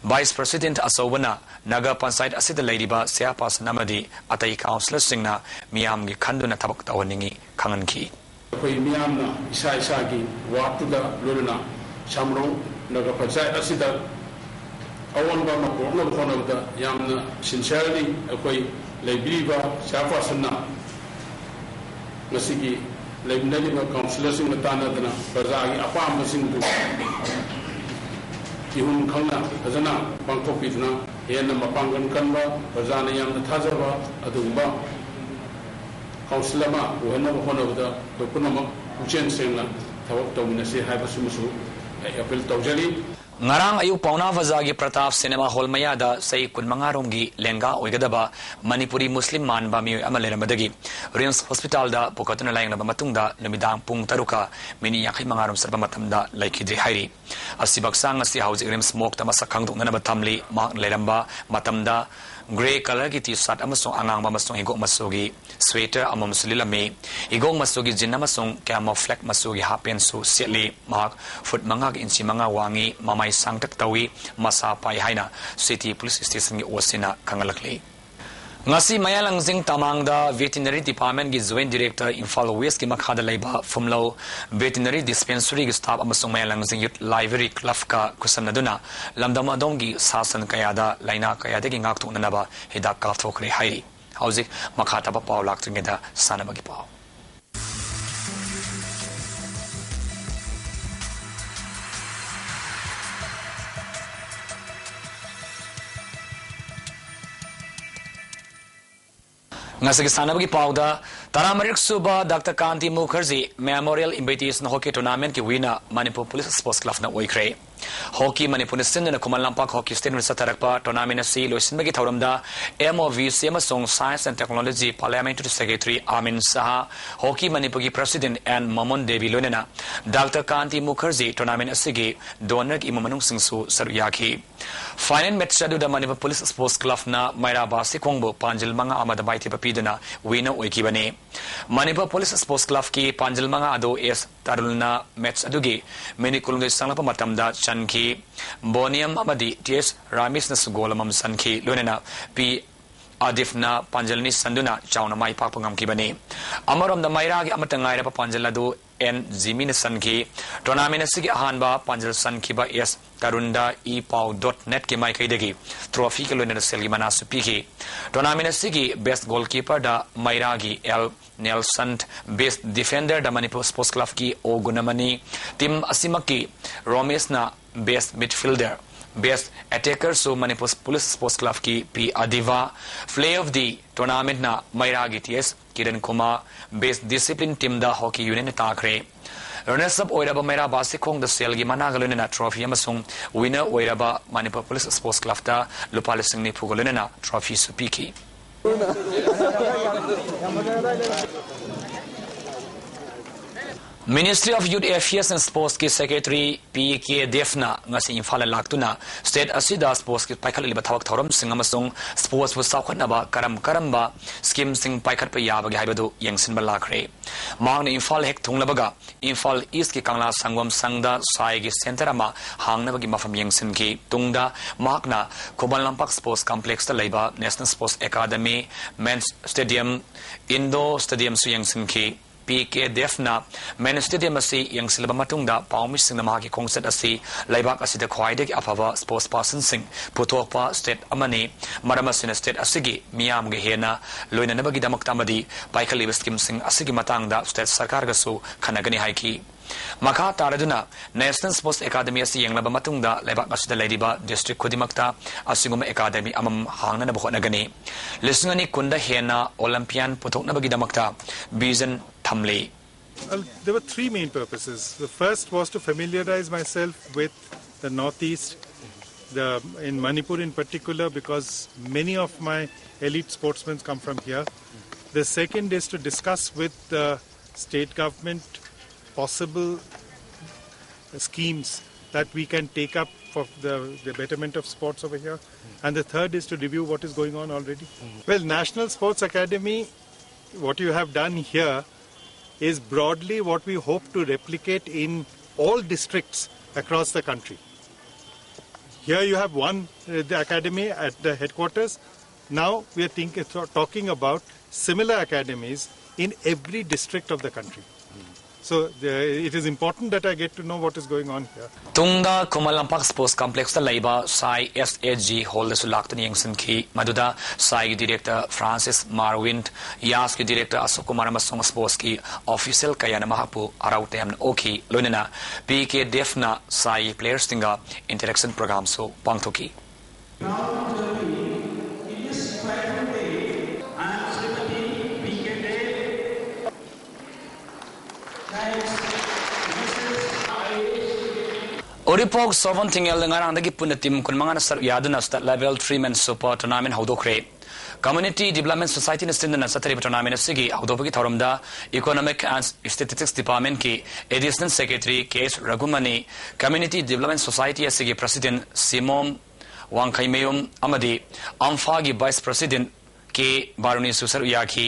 ꯚꯥꯏꯁ ꯄ꯭ꯔꯁꯤꯗꯦꯟꯠ ꯑꯆꯧꯕꯅ ꯅꯒꯔ ꯄꯟꯆꯥꯌꯠ ꯑꯁꯤꯗ ꯂꯩꯔꯤꯕ ꯆꯦꯌꯔꯄꯥꯔꯁꯟ ꯑꯃꯗꯤ ꯑꯇꯩ ꯀꯥꯎꯟꯁꯤꯂꯔꯁꯤꯡꯅ ꯃꯤꯌꯥꯝꯒꯤ ꯈꯟꯗꯨꯅ ꯊꯕꯛ ꯇꯧꯍꯟꯅꯤꯡꯏ ꯈꯪꯍꯟꯈꯤ꯫ ꯑꯩꯈꯣꯏ ꯃꯤꯌꯥꯝꯅ ꯏꯁꯥ ꯏꯁꯥꯒꯤ ꯋꯥꯔꯗꯇꯨꯗ ꯂꯣꯏꯅꯅ ꯁꯥꯃꯔꯣꯡ ꯅꯒꯔ ꯄꯟꯆꯥꯌꯠ ꯑꯁꯤꯗ ꯑꯑꯣꯟꯕ ꯑꯃ ꯄꯨꯔꯛꯅꯕ ꯍꯣꯠꯅꯕꯗ ꯌꯥꯝꯅ ꯁꯤꯟꯁꯤꯌꯔꯂꯤ ꯑꯩꯈꯣꯏ ꯂꯩꯕꯤꯔꯤꯕ ꯆꯤꯌꯔꯄꯥꯔꯁꯟꯅ ꯉꯁꯤꯒꯤ ꯂꯩꯃꯤꯟꯅꯔꯤꯕ ꯀꯥꯎꯟꯁꯤꯂꯔꯁꯤꯡꯒ ꯇꯥꯟꯅꯗꯅ ꯄ꯭ꯔꯖꯥꯒꯤ ꯑꯄꯥꯝꯕꯁꯤꯡꯗꯨ ꯏꯍꯨꯟ ꯈꯪꯅ ꯐꯖꯅ ꯄꯥꯡꯊꯣꯛꯄꯤꯗꯨꯅ ꯍꯦꯟꯅ ꯃꯄꯥꯡꯒꯜ ꯀꯟꯕ, ꯄ꯭ꯔꯖꯥꯅ ꯌꯥꯝꯅ ꯊꯥꯖꯕ ꯑꯗꯨꯒꯨꯝꯕ ꯀꯥꯎꯟꯁꯤꯜ ꯑꯃ ꯑꯣꯏꯍꯟꯅꯕ ꯍꯣꯠꯅꯕꯗ ꯑꯩꯈꯣꯏ ꯄꯨꯝꯅꯃꯛ ꯄꯨꯛꯆꯦꯜ ꯁꯦꯡꯅ ꯊꯕꯛ ꯇꯧꯃꯤꯟꯅꯁꯤ ꯍꯥꯏꯕꯁꯤꯃꯁꯨ ꯑꯩ ꯑꯄꯤꯜ ꯇꯧꯖꯔꯤ꯫ ꯉꯔꯥꯡ ꯑꯌꯨꯛ ꯄꯥꯎꯅꯥ ꯕꯖꯥꯔꯒꯤ ꯄ꯭ꯔꯇꯥꯞ ꯁꯤꯅꯦꯃꯥ ꯍꯣꯜ ꯃꯌꯥꯗ ꯆꯍꯤ ꯀꯨꯟꯃꯉꯥ ꯔꯣꯝꯒꯤ ꯂꯦꯡꯒꯥ ꯑꯣꯏꯒꯗꯕ ꯃꯅꯤꯄꯨꯔꯤ ꯃꯨꯁꯂꯤꯝ ꯃꯥꯟꯕ ꯃꯤꯑꯣꯏ ꯑꯃ ꯂꯩꯔꯝꯕꯗꯒꯤ ꯔꯤꯝꯁ ꯍꯣꯁꯄꯤꯇꯥꯜꯗ ꯄꯨꯈꯠꯇꯨꯅ ꯂꯥꯌꯦꯡꯂꯕ ꯃꯇꯨꯡꯗ ꯅꯨꯃꯤꯗꯥꯡ ꯄꯨꯡ ꯇꯔꯨꯛꯀ ꯃꯤꯅꯤꯠ ꯌꯥꯡꯈꯩ ꯃꯉꯥ ꯔꯣꯝ ꯆꯠꯄ ꯃꯇꯝꯗ ꯂꯩꯈꯤꯗ꯭ꯔꯦ ꯍꯥꯏꯔꯤ꯫ ꯑꯁꯤꯕꯛ ꯆꯥꯡ ꯑꯁꯤ ꯍꯧꯖꯤꯛ ꯔꯤꯝꯁ ꯃꯣꯔꯒꯇ ꯃꯁꯛ ꯈꯪꯗꯣꯛꯅꯅꯕ ꯊꯝꯂꯤ꯫ ꯃꯍꯥꯛ ꯂꯩꯔꯝꯕ ꯃꯇꯝꯗ ꯒ꯭ꯔꯦ ꯀꯂꯔꯒꯤ ꯇꯤ ꯁꯥꯔꯠ ꯑꯃꯁꯨꯡ ꯑꯉꯥꯡꯕ ꯑꯃꯁꯨꯡ ꯍꯤꯒꯣꯛ ꯃꯆꯨꯒꯤ ꯁ꯭ꯋꯦꯇꯔ ꯑꯃꯃꯝꯁꯨ ꯂꯤꯠꯂꯝꯃꯤ꯫ ꯍꯤꯒꯣꯛ ꯃꯆꯨꯒꯤ ꯖꯤꯟ ꯑꯃꯁꯨꯡ ꯀꯦꯃꯣꯐ꯭ꯂꯦꯛ ꯃꯆꯨꯒꯤ ꯍꯥꯞ ꯄꯦꯟꯁꯨ ꯁꯦꯠꯂꯤ꯫ ꯃꯍꯥꯛ ꯐꯨꯠ ꯃꯉꯥꯒ ꯏꯟꯆꯤ ꯃꯉꯥ ꯋꯥꯡꯉꯤ, ꯃꯃꯥꯏ ꯁꯥꯡꯇꯛ ꯇꯧꯏ, ꯃꯁꯥ ꯄꯥꯏ ꯍꯥꯏꯅ ꯁꯤꯇꯤ ꯄꯨꯂꯤꯁ ꯁ꯭ꯇꯦꯁꯟꯒꯤ ꯑꯣꯁꯤꯅ ꯈꯪꯍꯜꯂꯛꯂꯤ꯫ ꯉꯁꯤ ꯃꯌꯥꯡꯂꯥꯡꯖꯤꯡ ꯇꯃꯥꯡꯗ ꯚꯦꯇꯤꯅꯔꯤ ꯗꯤꯄꯥꯔꯠꯃꯦꯟꯒꯤ ꯖꯣꯏꯟꯠ ꯗꯤꯔꯦꯛꯇꯔ ꯏꯝꯐꯥꯜ ꯋꯦꯁꯀꯤ ꯃꯈꯥꯗ ꯂꯩꯕ ꯐꯨꯝꯂꯧ ꯚꯦꯇꯤꯅꯔꯤ ꯗꯤꯁꯄꯦꯟꯁꯔꯤꯒꯤ ꯁ꯭ꯇꯥꯐ ꯑꯃꯁꯨꯡ ꯃꯌꯥꯡꯂꯥꯡꯖꯤꯡ ꯌꯨꯠ ꯂꯥꯏꯕ꯭ꯔꯦꯔꯤ ꯀ꯭ꯂꯕꯀ ꯈꯨꯠꯁꯝꯅꯗꯨꯅ ꯂꯝꯗꯝ ꯑꯗꯣꯝꯒꯤ ꯁꯥ ꯁꯟ ꯀꯌꯥꯗ ꯂꯥꯏꯅꯥ ꯀꯌꯥꯗꯒꯤ ꯉꯥꯛꯊꯣꯛꯅꯅꯕ ꯍꯤꯗꯥꯛ ꯀꯥꯞꯊꯣꯛꯈ꯭ꯔꯦ ꯍꯥꯏꯔꯤ꯫ ꯍꯧꯖꯤꯛ ꯃꯈꯥ ꯇꯥꯕ ꯄꯥꯎ ꯂꯥꯛꯇ꯭ꯔꯤꯉꯩꯗ ꯁꯥꯟꯅꯕꯒꯤ ꯄꯥꯎ꯫ ꯉꯁꯤꯒꯤ ꯁꯥꯟꯅꯕꯒꯤ ꯄꯥꯎꯗ, ꯇꯔꯥꯃꯔꯤꯁꯨꯕ doctor Kanti Mukherjee memorial invitational hockey ꯇꯣꯔꯅꯥꯃꯦꯟꯠꯀꯤ ꯋꯤꯟꯅꯔ ꯃꯅꯤꯄꯨꯔ ꯄꯨꯂꯤꯁ ꯁ꯭ꯄꯣꯔꯠꯁ ꯀ꯭ꯂꯕꯅ ꯑꯣꯏꯈ꯭ꯔꯦ꯫ ꯍꯣꯀꯤ ꯃꯅꯤꯄꯨꯔꯅ ꯁꯤꯟꯗꯨꯅ ꯈꯨꯃꯟ ꯂꯝꯄꯥꯛ ꯍꯣꯀꯤ ꯁ꯭ꯇꯦꯗꯤꯌꯝꯗ ꯆꯠꯊꯔꯛꯄ ꯇꯣꯔꯅꯥꯃꯦꯟꯠ ꯑꯁꯤ ꯂꯣꯏꯁꯤꯟꯕꯒꯤ ꯊꯧꯔꯝꯗ ꯑꯦꯝ ꯑꯣ ꯚꯤ ꯁꯤ ꯑꯃꯁꯨꯡ science and technology parliamentary secretary Amin Shah, hockey ꯃꯅꯤꯄꯨꯔꯒꯤ ꯄ꯭ꯔꯁꯤꯗꯦꯟꯠ ꯑꯦꯟ ꯃꯣꯃꯣꯟ ꯗꯦꯕꯤ ꯂꯣꯏꯅꯅ ꯗꯥꯛꯇꯔ ꯀꯥꯟꯇꯤ ꯃꯨꯈꯔꯖꯤ ꯇꯣꯔꯅꯥꯃꯦꯟꯠ ꯑꯁꯤꯒꯤ ꯗꯣꯅꯔꯒꯤ ꯏꯃꯨꯡ ꯃꯅꯨꯡꯁꯤꯡꯁꯨ ꯁꯔꯨꯛ ꯌꯥꯈꯤ꯫ ꯐꯥꯏꯅꯦꯜ ꯃꯦꯆ ꯑꯗꯨꯗ ꯃꯅꯤꯄꯨꯔ ꯄꯨꯂꯤꯁ ꯁ꯭ꯄꯣꯔꯠꯁ ꯀ꯭ꯂꯕꯅ ꯃꯩꯔꯥ ꯕꯥꯁꯤꯈꯣꯡꯕꯨ ꯄꯥꯟꯖꯤꯜ ꯃꯉꯥ ꯑꯃꯗ ꯃꯥꯏꯊꯤꯕ ꯄꯤꯗꯨꯅ ꯋꯤꯟꯅꯔ ꯑꯣꯏꯈꯤꯕꯅꯤ꯫ ꯃꯅꯤꯄꯨꯔ ꯄꯨꯂꯤꯁ ꯁ꯭ꯄꯣꯔꯠꯁ ꯀ꯭ꯂꯕꯀꯤ ꯄꯥꯟꯖꯤꯜ ꯃꯉꯥ ꯑꯗꯨ ꯑꯦꯁ ꯇꯔꯨꯜꯅ ꯃꯦꯆ ꯑꯗꯨꯒꯤ ꯃꯤꯅꯤꯠ ꯀꯨꯟꯍꯨꯝꯗꯣꯏ ꯆꯪꯂꯛꯄ ꯃꯇꯝꯗ ꯆꯟꯈꯤ꯫ ꯕꯣꯅꯤꯌꯝ ꯑꯃꯗꯤ ꯇꯤ ꯑꯦꯁ ꯔꯥꯃꯤꯁꯅꯁꯨ ꯒꯣꯜ ꯑꯃꯃꯝ ꯆꯟꯈꯤ꯫ ꯂꯣꯏꯅꯅ ꯄꯤ ꯑꯥꯗꯤꯐꯅ ꯄꯥꯟꯖꯤꯜ ꯑꯅꯤ ꯆꯟꯗꯨꯅ ꯆꯥꯎꯅ ꯃꯥꯏ ꯄꯥꯛꯄ ꯉꯝꯈꯤꯕꯅꯤ꯫ ꯑꯃꯔꯣꯝꯗ ꯃꯩꯔꯥꯒꯤ ꯑꯃꯠꯇ ꯉꯥꯏꯔꯕ ꯄꯥꯟꯖꯤꯜ ꯑꯗꯨ ꯑꯦꯟ ꯖꯤꯃꯤꯅ ꯆꯟꯈꯤ꯫ Tournament ꯑꯁꯤꯒꯤ ꯑꯍꯥꯟꯕ ꯄꯥꯟꯖꯤꯜ ꯆꯟꯈꯤꯕ ꯑꯦꯁ ꯇꯔꯨꯟꯗ ꯏ ꯄꯥꯎ dot net ꯀꯤ ꯃꯥꯏꯀꯩꯗꯒꯤ trophy ꯒ ꯂꯣꯏꯅꯅ ꯁꯦꯜꯒꯤ ꯃꯅꯥꯁꯨ ꯄꯤꯈꯤ꯫ Tournament ꯑꯁꯤꯒꯤ best goalkeeper ꯗ ꯃꯩꯔꯥꯒꯤ ꯑꯦꯜ ꯅꯦꯜꯁꯟ, best defender ꯗ ꯃꯅꯤꯄꯨꯔ Sports Club ꯀꯤ ꯑꯣ ꯒꯨꯅꯃꯅꯤ, team ꯑꯁꯤꯃꯛꯀꯤ ꯔꯣꯃꯦꯁꯅ best midfielder, best attacker ꯁꯨ ꯃꯅꯤꯄꯨꯔ Police Sports Club ꯀꯤ ꯄꯤ ꯑꯗꯤꯕꯥ, player of the tournament ꯅ ꯃꯩꯔꯥꯒꯤ T S Kiran Kumar, best discipline team ꯗ Hockey Union ꯅ ꯇꯥꯈ꯭ꯔꯦ꯫ Runners up ꯑꯣꯏꯔꯕ ꯃꯩꯔꯥ ꯕꯥꯁꯤꯈꯣꯡꯗ ꯁꯦꯜꯒꯤ ꯃꯅꯥꯒ ꯂꯣꯏꯅꯅ trophy ꯑꯃꯁꯨꯡ winner ꯑꯣꯏꯔꯕ ꯃꯅꯤꯄꯨꯔ Police Sports Club ꯇ ꯂꯨꯄꯥ ꯂꯤꯁꯤꯡ ꯅꯤꯐꯨꯒ ꯂꯣꯏꯅꯅ trophy ꯁꯨ ꯄꯤꯈꯤ꯫ Ministry of Youth Affairs and Sports ꯀꯤ secretary ꯄꯤ ꯀꯦ ꯗꯦꯕꯅ ꯉꯁꯤ ꯏꯝꯐꯥꯜꯗ ꯂꯥꯛꯇꯨꯅ state ꯑꯁꯤꯗ sports ꯀꯤ ꯄꯥꯏꯈꯠꯂꯤꯕ ꯊꯕꯛ ꯊꯧꯔꯝꯁꯤꯡ ꯑꯃꯁꯨꯡ sports ꯄꯨ ꯆꯥꯎꯈꯠꯅꯕ ꯀꯔꯝ ꯀꯔꯝꯕ scheme ꯁꯤꯡ ꯄꯥꯏꯈꯠꯄ ꯌꯥꯕꯒꯦ ꯍꯥꯏꯕꯗꯨ ꯌꯦꯡꯁꯤꯟꯕ ꯂꯥꯛꯈ꯭ꯔꯦ꯫ ꯃꯍꯥꯛꯅ ꯏꯝꯐꯥꯜ ꯍꯦꯛ ꯊꯨꯡꯂꯕꯒ ꯏꯝꯐꯥꯜ East ꯀꯤ ꯀꯪꯂꯥ ꯁꯪꯒꯣꯝ ꯁꯪꯗ ꯁꯥꯏꯒꯤ centre ꯑꯃ ꯍꯥꯡꯅꯕꯒꯤ ꯃꯐꯝ ꯌꯦꯡꯁꯤꯟꯈꯤ꯫ ꯇꯨꯡꯗ ꯃꯍꯥꯛꯅ ꯈꯨꯃꯟ ꯂꯝꯄꯥꯛ Sports Complex ꯇ ꯂꯩꯕ National Sports Academy, Men's Stadium, Indoor Stadium ꯁꯨ ꯌꯦꯡꯁꯤꯟꯈꯤ꯫ ꯄꯤ ꯀꯦ ꯗꯦꯕꯅ Men's Stadium ꯑꯁꯤ ꯌꯦꯡꯁꯤꯜꯂꯕ ꯃꯇꯨꯡꯗ ꯄꯥꯎꯃꯤꯁꯤꯡꯅ ꯃꯍꯥꯛꯀꯤ ꯈꯣꯡꯆꯠ ꯑꯁꯤ ꯂꯩꯕꯥꯛ ꯑꯁꯤꯗ ꯈ꯭ꯋꯥꯏꯗꯒꯤ ꯑꯐꯕ sports person ꯁꯤꯡ ꯄꯨꯊꯣꯛꯄ state ꯑꯃꯅꯤ꯫ ꯃꯔꯝ ꯑꯁꯤꯅ state ꯑꯁꯤꯒꯤ ꯃꯤꯌꯥꯝꯒ ꯍꯦꯟꯅ ꯂꯣꯏꯅꯅꯕꯒꯤꯗꯃꯛꯇ ꯑꯃꯗꯤ ꯄꯥꯏꯈꯠꯂꯤꯕ scheme ꯁꯤꯡ ꯑꯁꯤꯒꯤ ꯃꯇꯥꯡꯗ state ꯁꯔꯀꯥꯔꯒꯁꯨ ꯈꯟꯅꯒꯅꯤ ꯍꯥꯏꯈꯤ꯫ ꯃꯈꯥ ꯇꯥꯔꯗꯨꯅ National Sports Academy ꯑꯁꯤ ꯌꯦꯡꯂꯕ ꯃꯇꯨꯡꯗ ꯂꯩꯕꯥꯛ ꯑꯁꯤꯗ ꯂꯩꯔꯤꯕ district ꯈꯨꯗꯤꯡꯃꯛꯇ ꯑꯁꯤꯒꯨꯝꯕ academy ꯑꯃꯃꯝ ꯍꯥꯡꯅꯅꯕ ꯍꯣꯠꯅꯒꯅꯤ꯫ ꯂꯤꯁꯤꯡ ꯑꯅꯤ ꯀꯨꯟꯗ ꯍꯦꯟꯅ Olympian ꯄꯨꯊꯣꯛꯅꯕꯒꯤꯗꯃꯛꯇ vision ꯊꯝꯂꯤ꯫ Well, there were three main purposes. The first was to familiarize myself with the Northeast, the, in Manipur in particular, because many of my elite sportsmen come from here. The second is to discuss with the state government possible schemes that we can take up for the, the betterment of sports over here. And the third is to review what is going on already. Well, National Sports Academy, what you have done here is broadly what we hope to replicate in all districts across the country. Here you have one uh, the academy at the headquarters. Now we are think, talking about similar academies in every district of the country. So uh, it is important that I get to know what is going on here. ꯇꯨꯡꯗ Khuman Lampak sports ꯀꯝꯄ꯭ꯂꯦꯛꯁꯇ ꯂꯩꯕ ꯁꯥꯏ ꯑꯦꯁ A G ꯍꯣꯜꯗꯁꯨ ꯂꯥꯛꯇꯨꯅ ꯌꯦꯡꯁꯤꯟꯈꯤ꯫ ꯃꯗꯨꯗ ꯁꯥꯏꯒꯤ director Francis ꯃꯥꯔꯋꯤꯟ, ꯌꯥꯁꯀꯤ director ꯑꯁꯣꯛ ꯀꯨꯃꯥꯔ ꯑꯃꯁꯨꯡ ꯁ꯭ꯄꯣꯔꯠꯁꯀꯤ official ꯀꯌꯥꯅ ꯃꯍꯥꯛꯄꯨ ꯍꯔꯥꯎ ꯇꯌꯥꯝꯅ ꯑꯣꯛꯈꯤ꯫ ꯂꯣꯏꯅꯅ ꯄꯤ ꯀꯦ ꯗꯦꯐꯅ ꯁꯥꯏꯒꯤ ꯄ꯭ꯂꯦꯌꯔꯁꯤꯡꯒ ꯏꯟꯇꯔꯦꯛꯁꯟ ꯄ꯭ꯔꯣꯒ꯭ꯔꯥꯝꯁꯨ ꯄꯥꯡꯊꯣꯛꯈꯤ꯫ Proud to be in this triumphant day. I am Srimati P K Dey. Thanks, Mrs. ꯎꯔꯤꯄꯣꯛ ꯁꯣꯚꯟ ꯊꯤꯡꯉꯦꯜꯗ ꯉꯔꯥꯡꯗꯒꯤ ꯄꯨꯟꯅ ꯇꯤꯝ ꯀꯨꯟꯃꯉꯥꯅ ꯁꯔꯨꯛ ꯌꯥꯗꯨꯅ State Level Three Men Super Tournament ꯍꯧꯗꯣꯛꯈ꯭ꯔꯦ꯫ Community Development Societyꯅ ꯁꯤꯟꯗꯨꯅ ꯆꯠꯊꯔꯤꯕ tournament ꯑꯁꯤꯒꯤ ꯍꯧꯗꯣꯛꯄꯒꯤ ꯊꯧꯔꯝꯗ Economic and Statistics Departmentꯀꯤ Additional Secretary K S Raghumani, Community Development Society ꯑꯁꯤꯒꯤ President ꯁꯤꯃꯣꯝ ꯋꯥꯡꯈꯩꯃꯌꯨꯝ ꯑꯃꯗꯤ ꯑꯝꯐꯥꯒꯤ Vice President ꯀꯦ ꯕꯥꯔꯨꯅꯤꯁꯨ ꯁꯔꯨꯛ ꯌꯥꯈꯤ꯫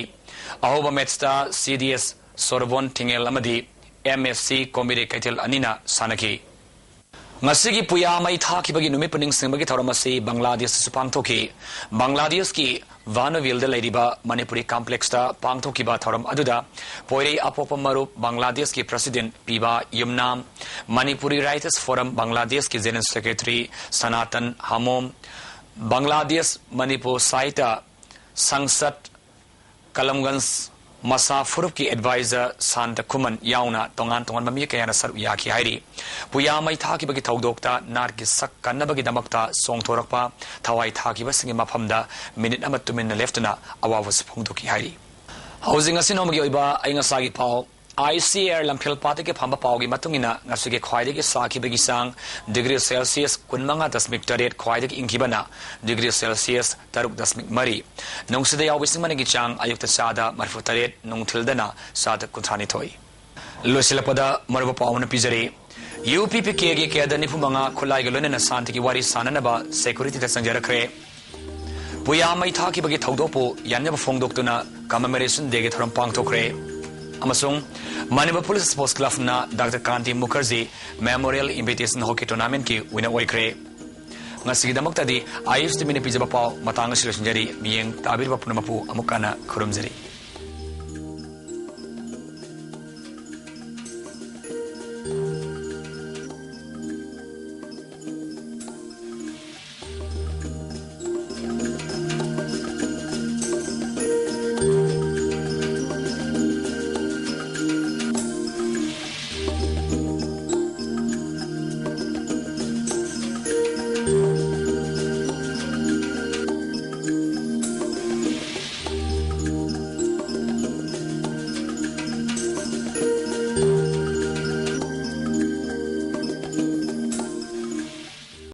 ꯑꯍꯧꯕ ꯃꯦꯠꯁꯇ ꯁꯤ ꯗꯤ ꯑꯦꯁ ꯁꯣꯔꯕꯣꯟ ꯊꯤꯡꯉꯦꯜ ꯑꯃꯗꯤ ꯑꯦꯝ ꯑꯦꯐ ꯁꯤ ꯀꯣꯝꯕꯤꯔꯦ ꯀꯩꯊꯦꯜ ꯑꯅꯤꯅ ꯁꯥꯟꯅꯈꯤ꯫ ꯉꯁꯤꯒꯤ ꯄꯨꯌꯥ ꯃꯩ ꯊꯥꯈꯤꯕꯒꯤ ꯅꯨꯃꯤꯠꯄꯨ ꯅꯤꯡꯁꯤꯡꯕꯒꯤ ꯊꯧꯔꯝ ꯑꯁꯤ ꯕꯪꯒ꯭ꯂꯥꯗꯦꯁꯇꯁꯨ ꯄꯥꯡꯊꯣꯛꯈꯤ꯫ ꯕꯪꯒ꯭ꯂꯥꯗꯦꯁꯀꯤ ꯚꯥꯅꯨꯚꯤꯜꯗ ꯂꯩꯔꯤꯕ ꯃꯅꯤꯄꯨꯔꯤ ꯀꯝꯄ꯭ꯂꯦꯛꯁꯇ ꯄꯥꯡꯊꯣꯛꯈꯤꯕ ꯊꯧꯔꯝ ꯑꯗꯨꯗ ꯄꯣꯏꯔꯩ ꯑꯄꯣꯛꯄ ꯃꯔꯨꯞ ꯕꯪꯒ꯭ꯂꯥꯗꯦꯁꯀꯤ President ꯄꯤꯕꯥ ꯌꯨꯝꯅꯥꯝ, ꯃꯅꯤꯄꯨꯔꯤ Writers Forum ꯕꯪꯒ꯭ꯂꯥꯗꯦꯁꯀꯤ General Secretary ꯁꯅꯥꯇꯟ ꯍꯥꯃꯣꯝ, ꯕꯪꯒ꯭ꯂꯥꯗꯦꯁ ꯃꯅꯤꯄꯨꯔ ꯁꯥꯍꯤꯇ꯭ꯌ ꯁꯪꯁꯠ ꯀꯂꯝꯒꯟꯖ ꯃꯁꯥ ꯐꯨꯔꯨꯞꯀꯤ Advisor ꯁꯥꯟꯇ ꯈꯨꯃꯟ ꯌꯥꯎꯅ ꯇꯣꯉꯥꯟ ꯇꯣꯉꯥꯟꯕ ꯃꯤ ꯀꯌꯥꯅ ꯁꯔꯨꯛ ꯌꯥꯈꯤ ꯍꯥꯏꯔꯤ꯫ ꯄꯨꯌꯥ ꯃꯩ ꯊꯥꯈꯤꯕꯒꯤ ꯊꯧꯗꯣꯛꯇ ꯅꯥꯠꯀꯤ ꯁꯛ ꯀꯟꯅꯕꯒꯤꯗꯃꯛꯇ ꯆꯣꯡꯊꯣꯔꯛꯄ ꯊꯋꯥꯏ ꯊꯥꯈꯤꯕꯁꯤꯡꯒꯤ ꯃꯐꯝꯗ ꯃꯤꯅꯤꯠ ꯑꯃ ꯇꯨꯃꯤꯟꯅ ꯂꯦꯞꯇꯨꯅ ꯑꯋꯥꯕꯁꯨ ꯐꯣꯡꯗꯣꯛꯈꯤ ꯍꯥꯏꯔꯤ꯫ ꯍꯧꯖꯤꯛ ꯉꯁꯤ ꯅꯣꯡꯃꯒꯤ ꯑꯣꯏꯕ ꯑꯏꯪ ꯑꯁꯥꯒꯤ ꯄꯥꯎ꯫ ꯑꯥꯏ ꯁꯤ ꯑꯦ ꯑꯥꯔ ꯂꯝꯐꯦꯜ ꯄꯥꯠꯇꯒꯤ ꯐꯪꯕ ꯄꯥꯎꯒꯤ ꯃꯇꯨꯡ ꯏꯟꯅ ꯉꯁꯤꯒꯤ ꯈ꯭ꯋꯥꯏꯗꯒꯤ ꯁꯥꯈꯤꯕꯒꯤ ꯆꯥꯡ ꯗꯤꯒ꯭ꯔꯤ ꯁꯦꯜꯁꯤꯌꯁ ꯀꯨꯟꯃꯉꯥ ꯗꯁꯃꯤꯛ ꯇꯔꯦꯠ, ꯈ꯭ꯋꯥꯏꯗꯒꯤ ꯏꯪꯈꯤꯕꯅ ꯗꯤꯒ꯭ꯔꯤ ꯁꯦꯜꯁꯤꯌꯁ ꯇꯔꯨꯛ ꯗꯁꯃꯤꯛ ꯃꯔꯤ꯫ ꯅꯨꯡꯁꯤꯗ ꯌꯥꯎꯕ ꯏꯁꯤꯡ ꯃꯅꯤꯒꯤ ꯆꯥꯡ ꯑꯌꯨꯛꯇ ꯆꯥꯗ ꯃꯔꯤꯐꯨ ꯇꯔꯦꯠ, ꯅꯨꯡꯊꯤꯜꯗꯅ ꯆꯥꯗ ꯀꯨꯟꯊ꯭ꯔꯥ ꯅꯤꯊꯣꯏ꯫ ꯂꯣꯏꯁꯤꯜꯂꯛꯄꯗ ꯃꯔꯨꯑꯣꯏꯕ ꯄꯥꯎ ꯑꯃꯅ ꯄꯤꯖꯔꯤ꯫ ꯌꯨ ꯄꯤ ꯄꯤ ꯀꯦꯒꯤ ꯀꯦꯗꯔ ꯅꯤꯐꯨ ꯃꯉꯥ ꯈꯨꯠꯂꯥꯏꯒ ꯂꯣꯏꯅꯅ ꯁꯥꯟꯇꯤꯒꯤ ꯋꯥꯔꯤ ꯁꯥꯟꯅꯅꯕ ꯁꯦꯀ꯭ꯌꯨꯔꯤꯇꯤꯗ ꯆꯪꯖꯔꯛꯈ꯭ꯔꯦ꯫ ꯄꯨꯌꯥ ꯃꯩ ꯊꯥꯈꯤꯕꯒꯤ ꯊꯧꯗꯣꯛꯄꯨ ꯌꯥꯅꯤꯡꯕ ꯐꯣꯡꯗꯣꯛꯇꯨꯅ Commemoration Dayꯒꯤ ꯊꯧꯔꯝ ꯄꯥꯡꯊꯣꯛꯈ꯭ꯔꯦ꯫ ꯑꯃꯁꯨꯡ ꯃꯅꯤꯄꯨꯔ ꯄꯨꯂꯤꯁ ꯁ꯭ꯄꯣꯔꯠꯁ ꯀ꯭ꯂꯕꯅ doctor Kanti Mukherjee Memorial Invitation Hockey Tournamentꯀꯤ winner ꯑꯣꯏꯈ꯭ꯔꯦ꯫ ꯉꯁꯤꯒꯤꯗꯃꯛꯇꯗꯤ ꯑꯥꯏ ꯑꯦꯁ ꯇꯤ ꯚꯤꯅ ꯄꯤꯖꯕ ꯄꯥꯎ ꯃꯇꯥꯡ ꯑꯁꯤ ꯂꯣꯏꯁꯤꯟꯖꯔꯤ꯫ ꯃꯤꯠꯌꯦꯡ ꯇꯥꯕꯤꯔꯤꯕ ꯄꯨꯝꯅꯃꯛꯄꯨ ꯑꯃꯨꯛ ꯍꯟꯅ ꯈꯨꯔꯨꯝꯖꯔꯤ꯫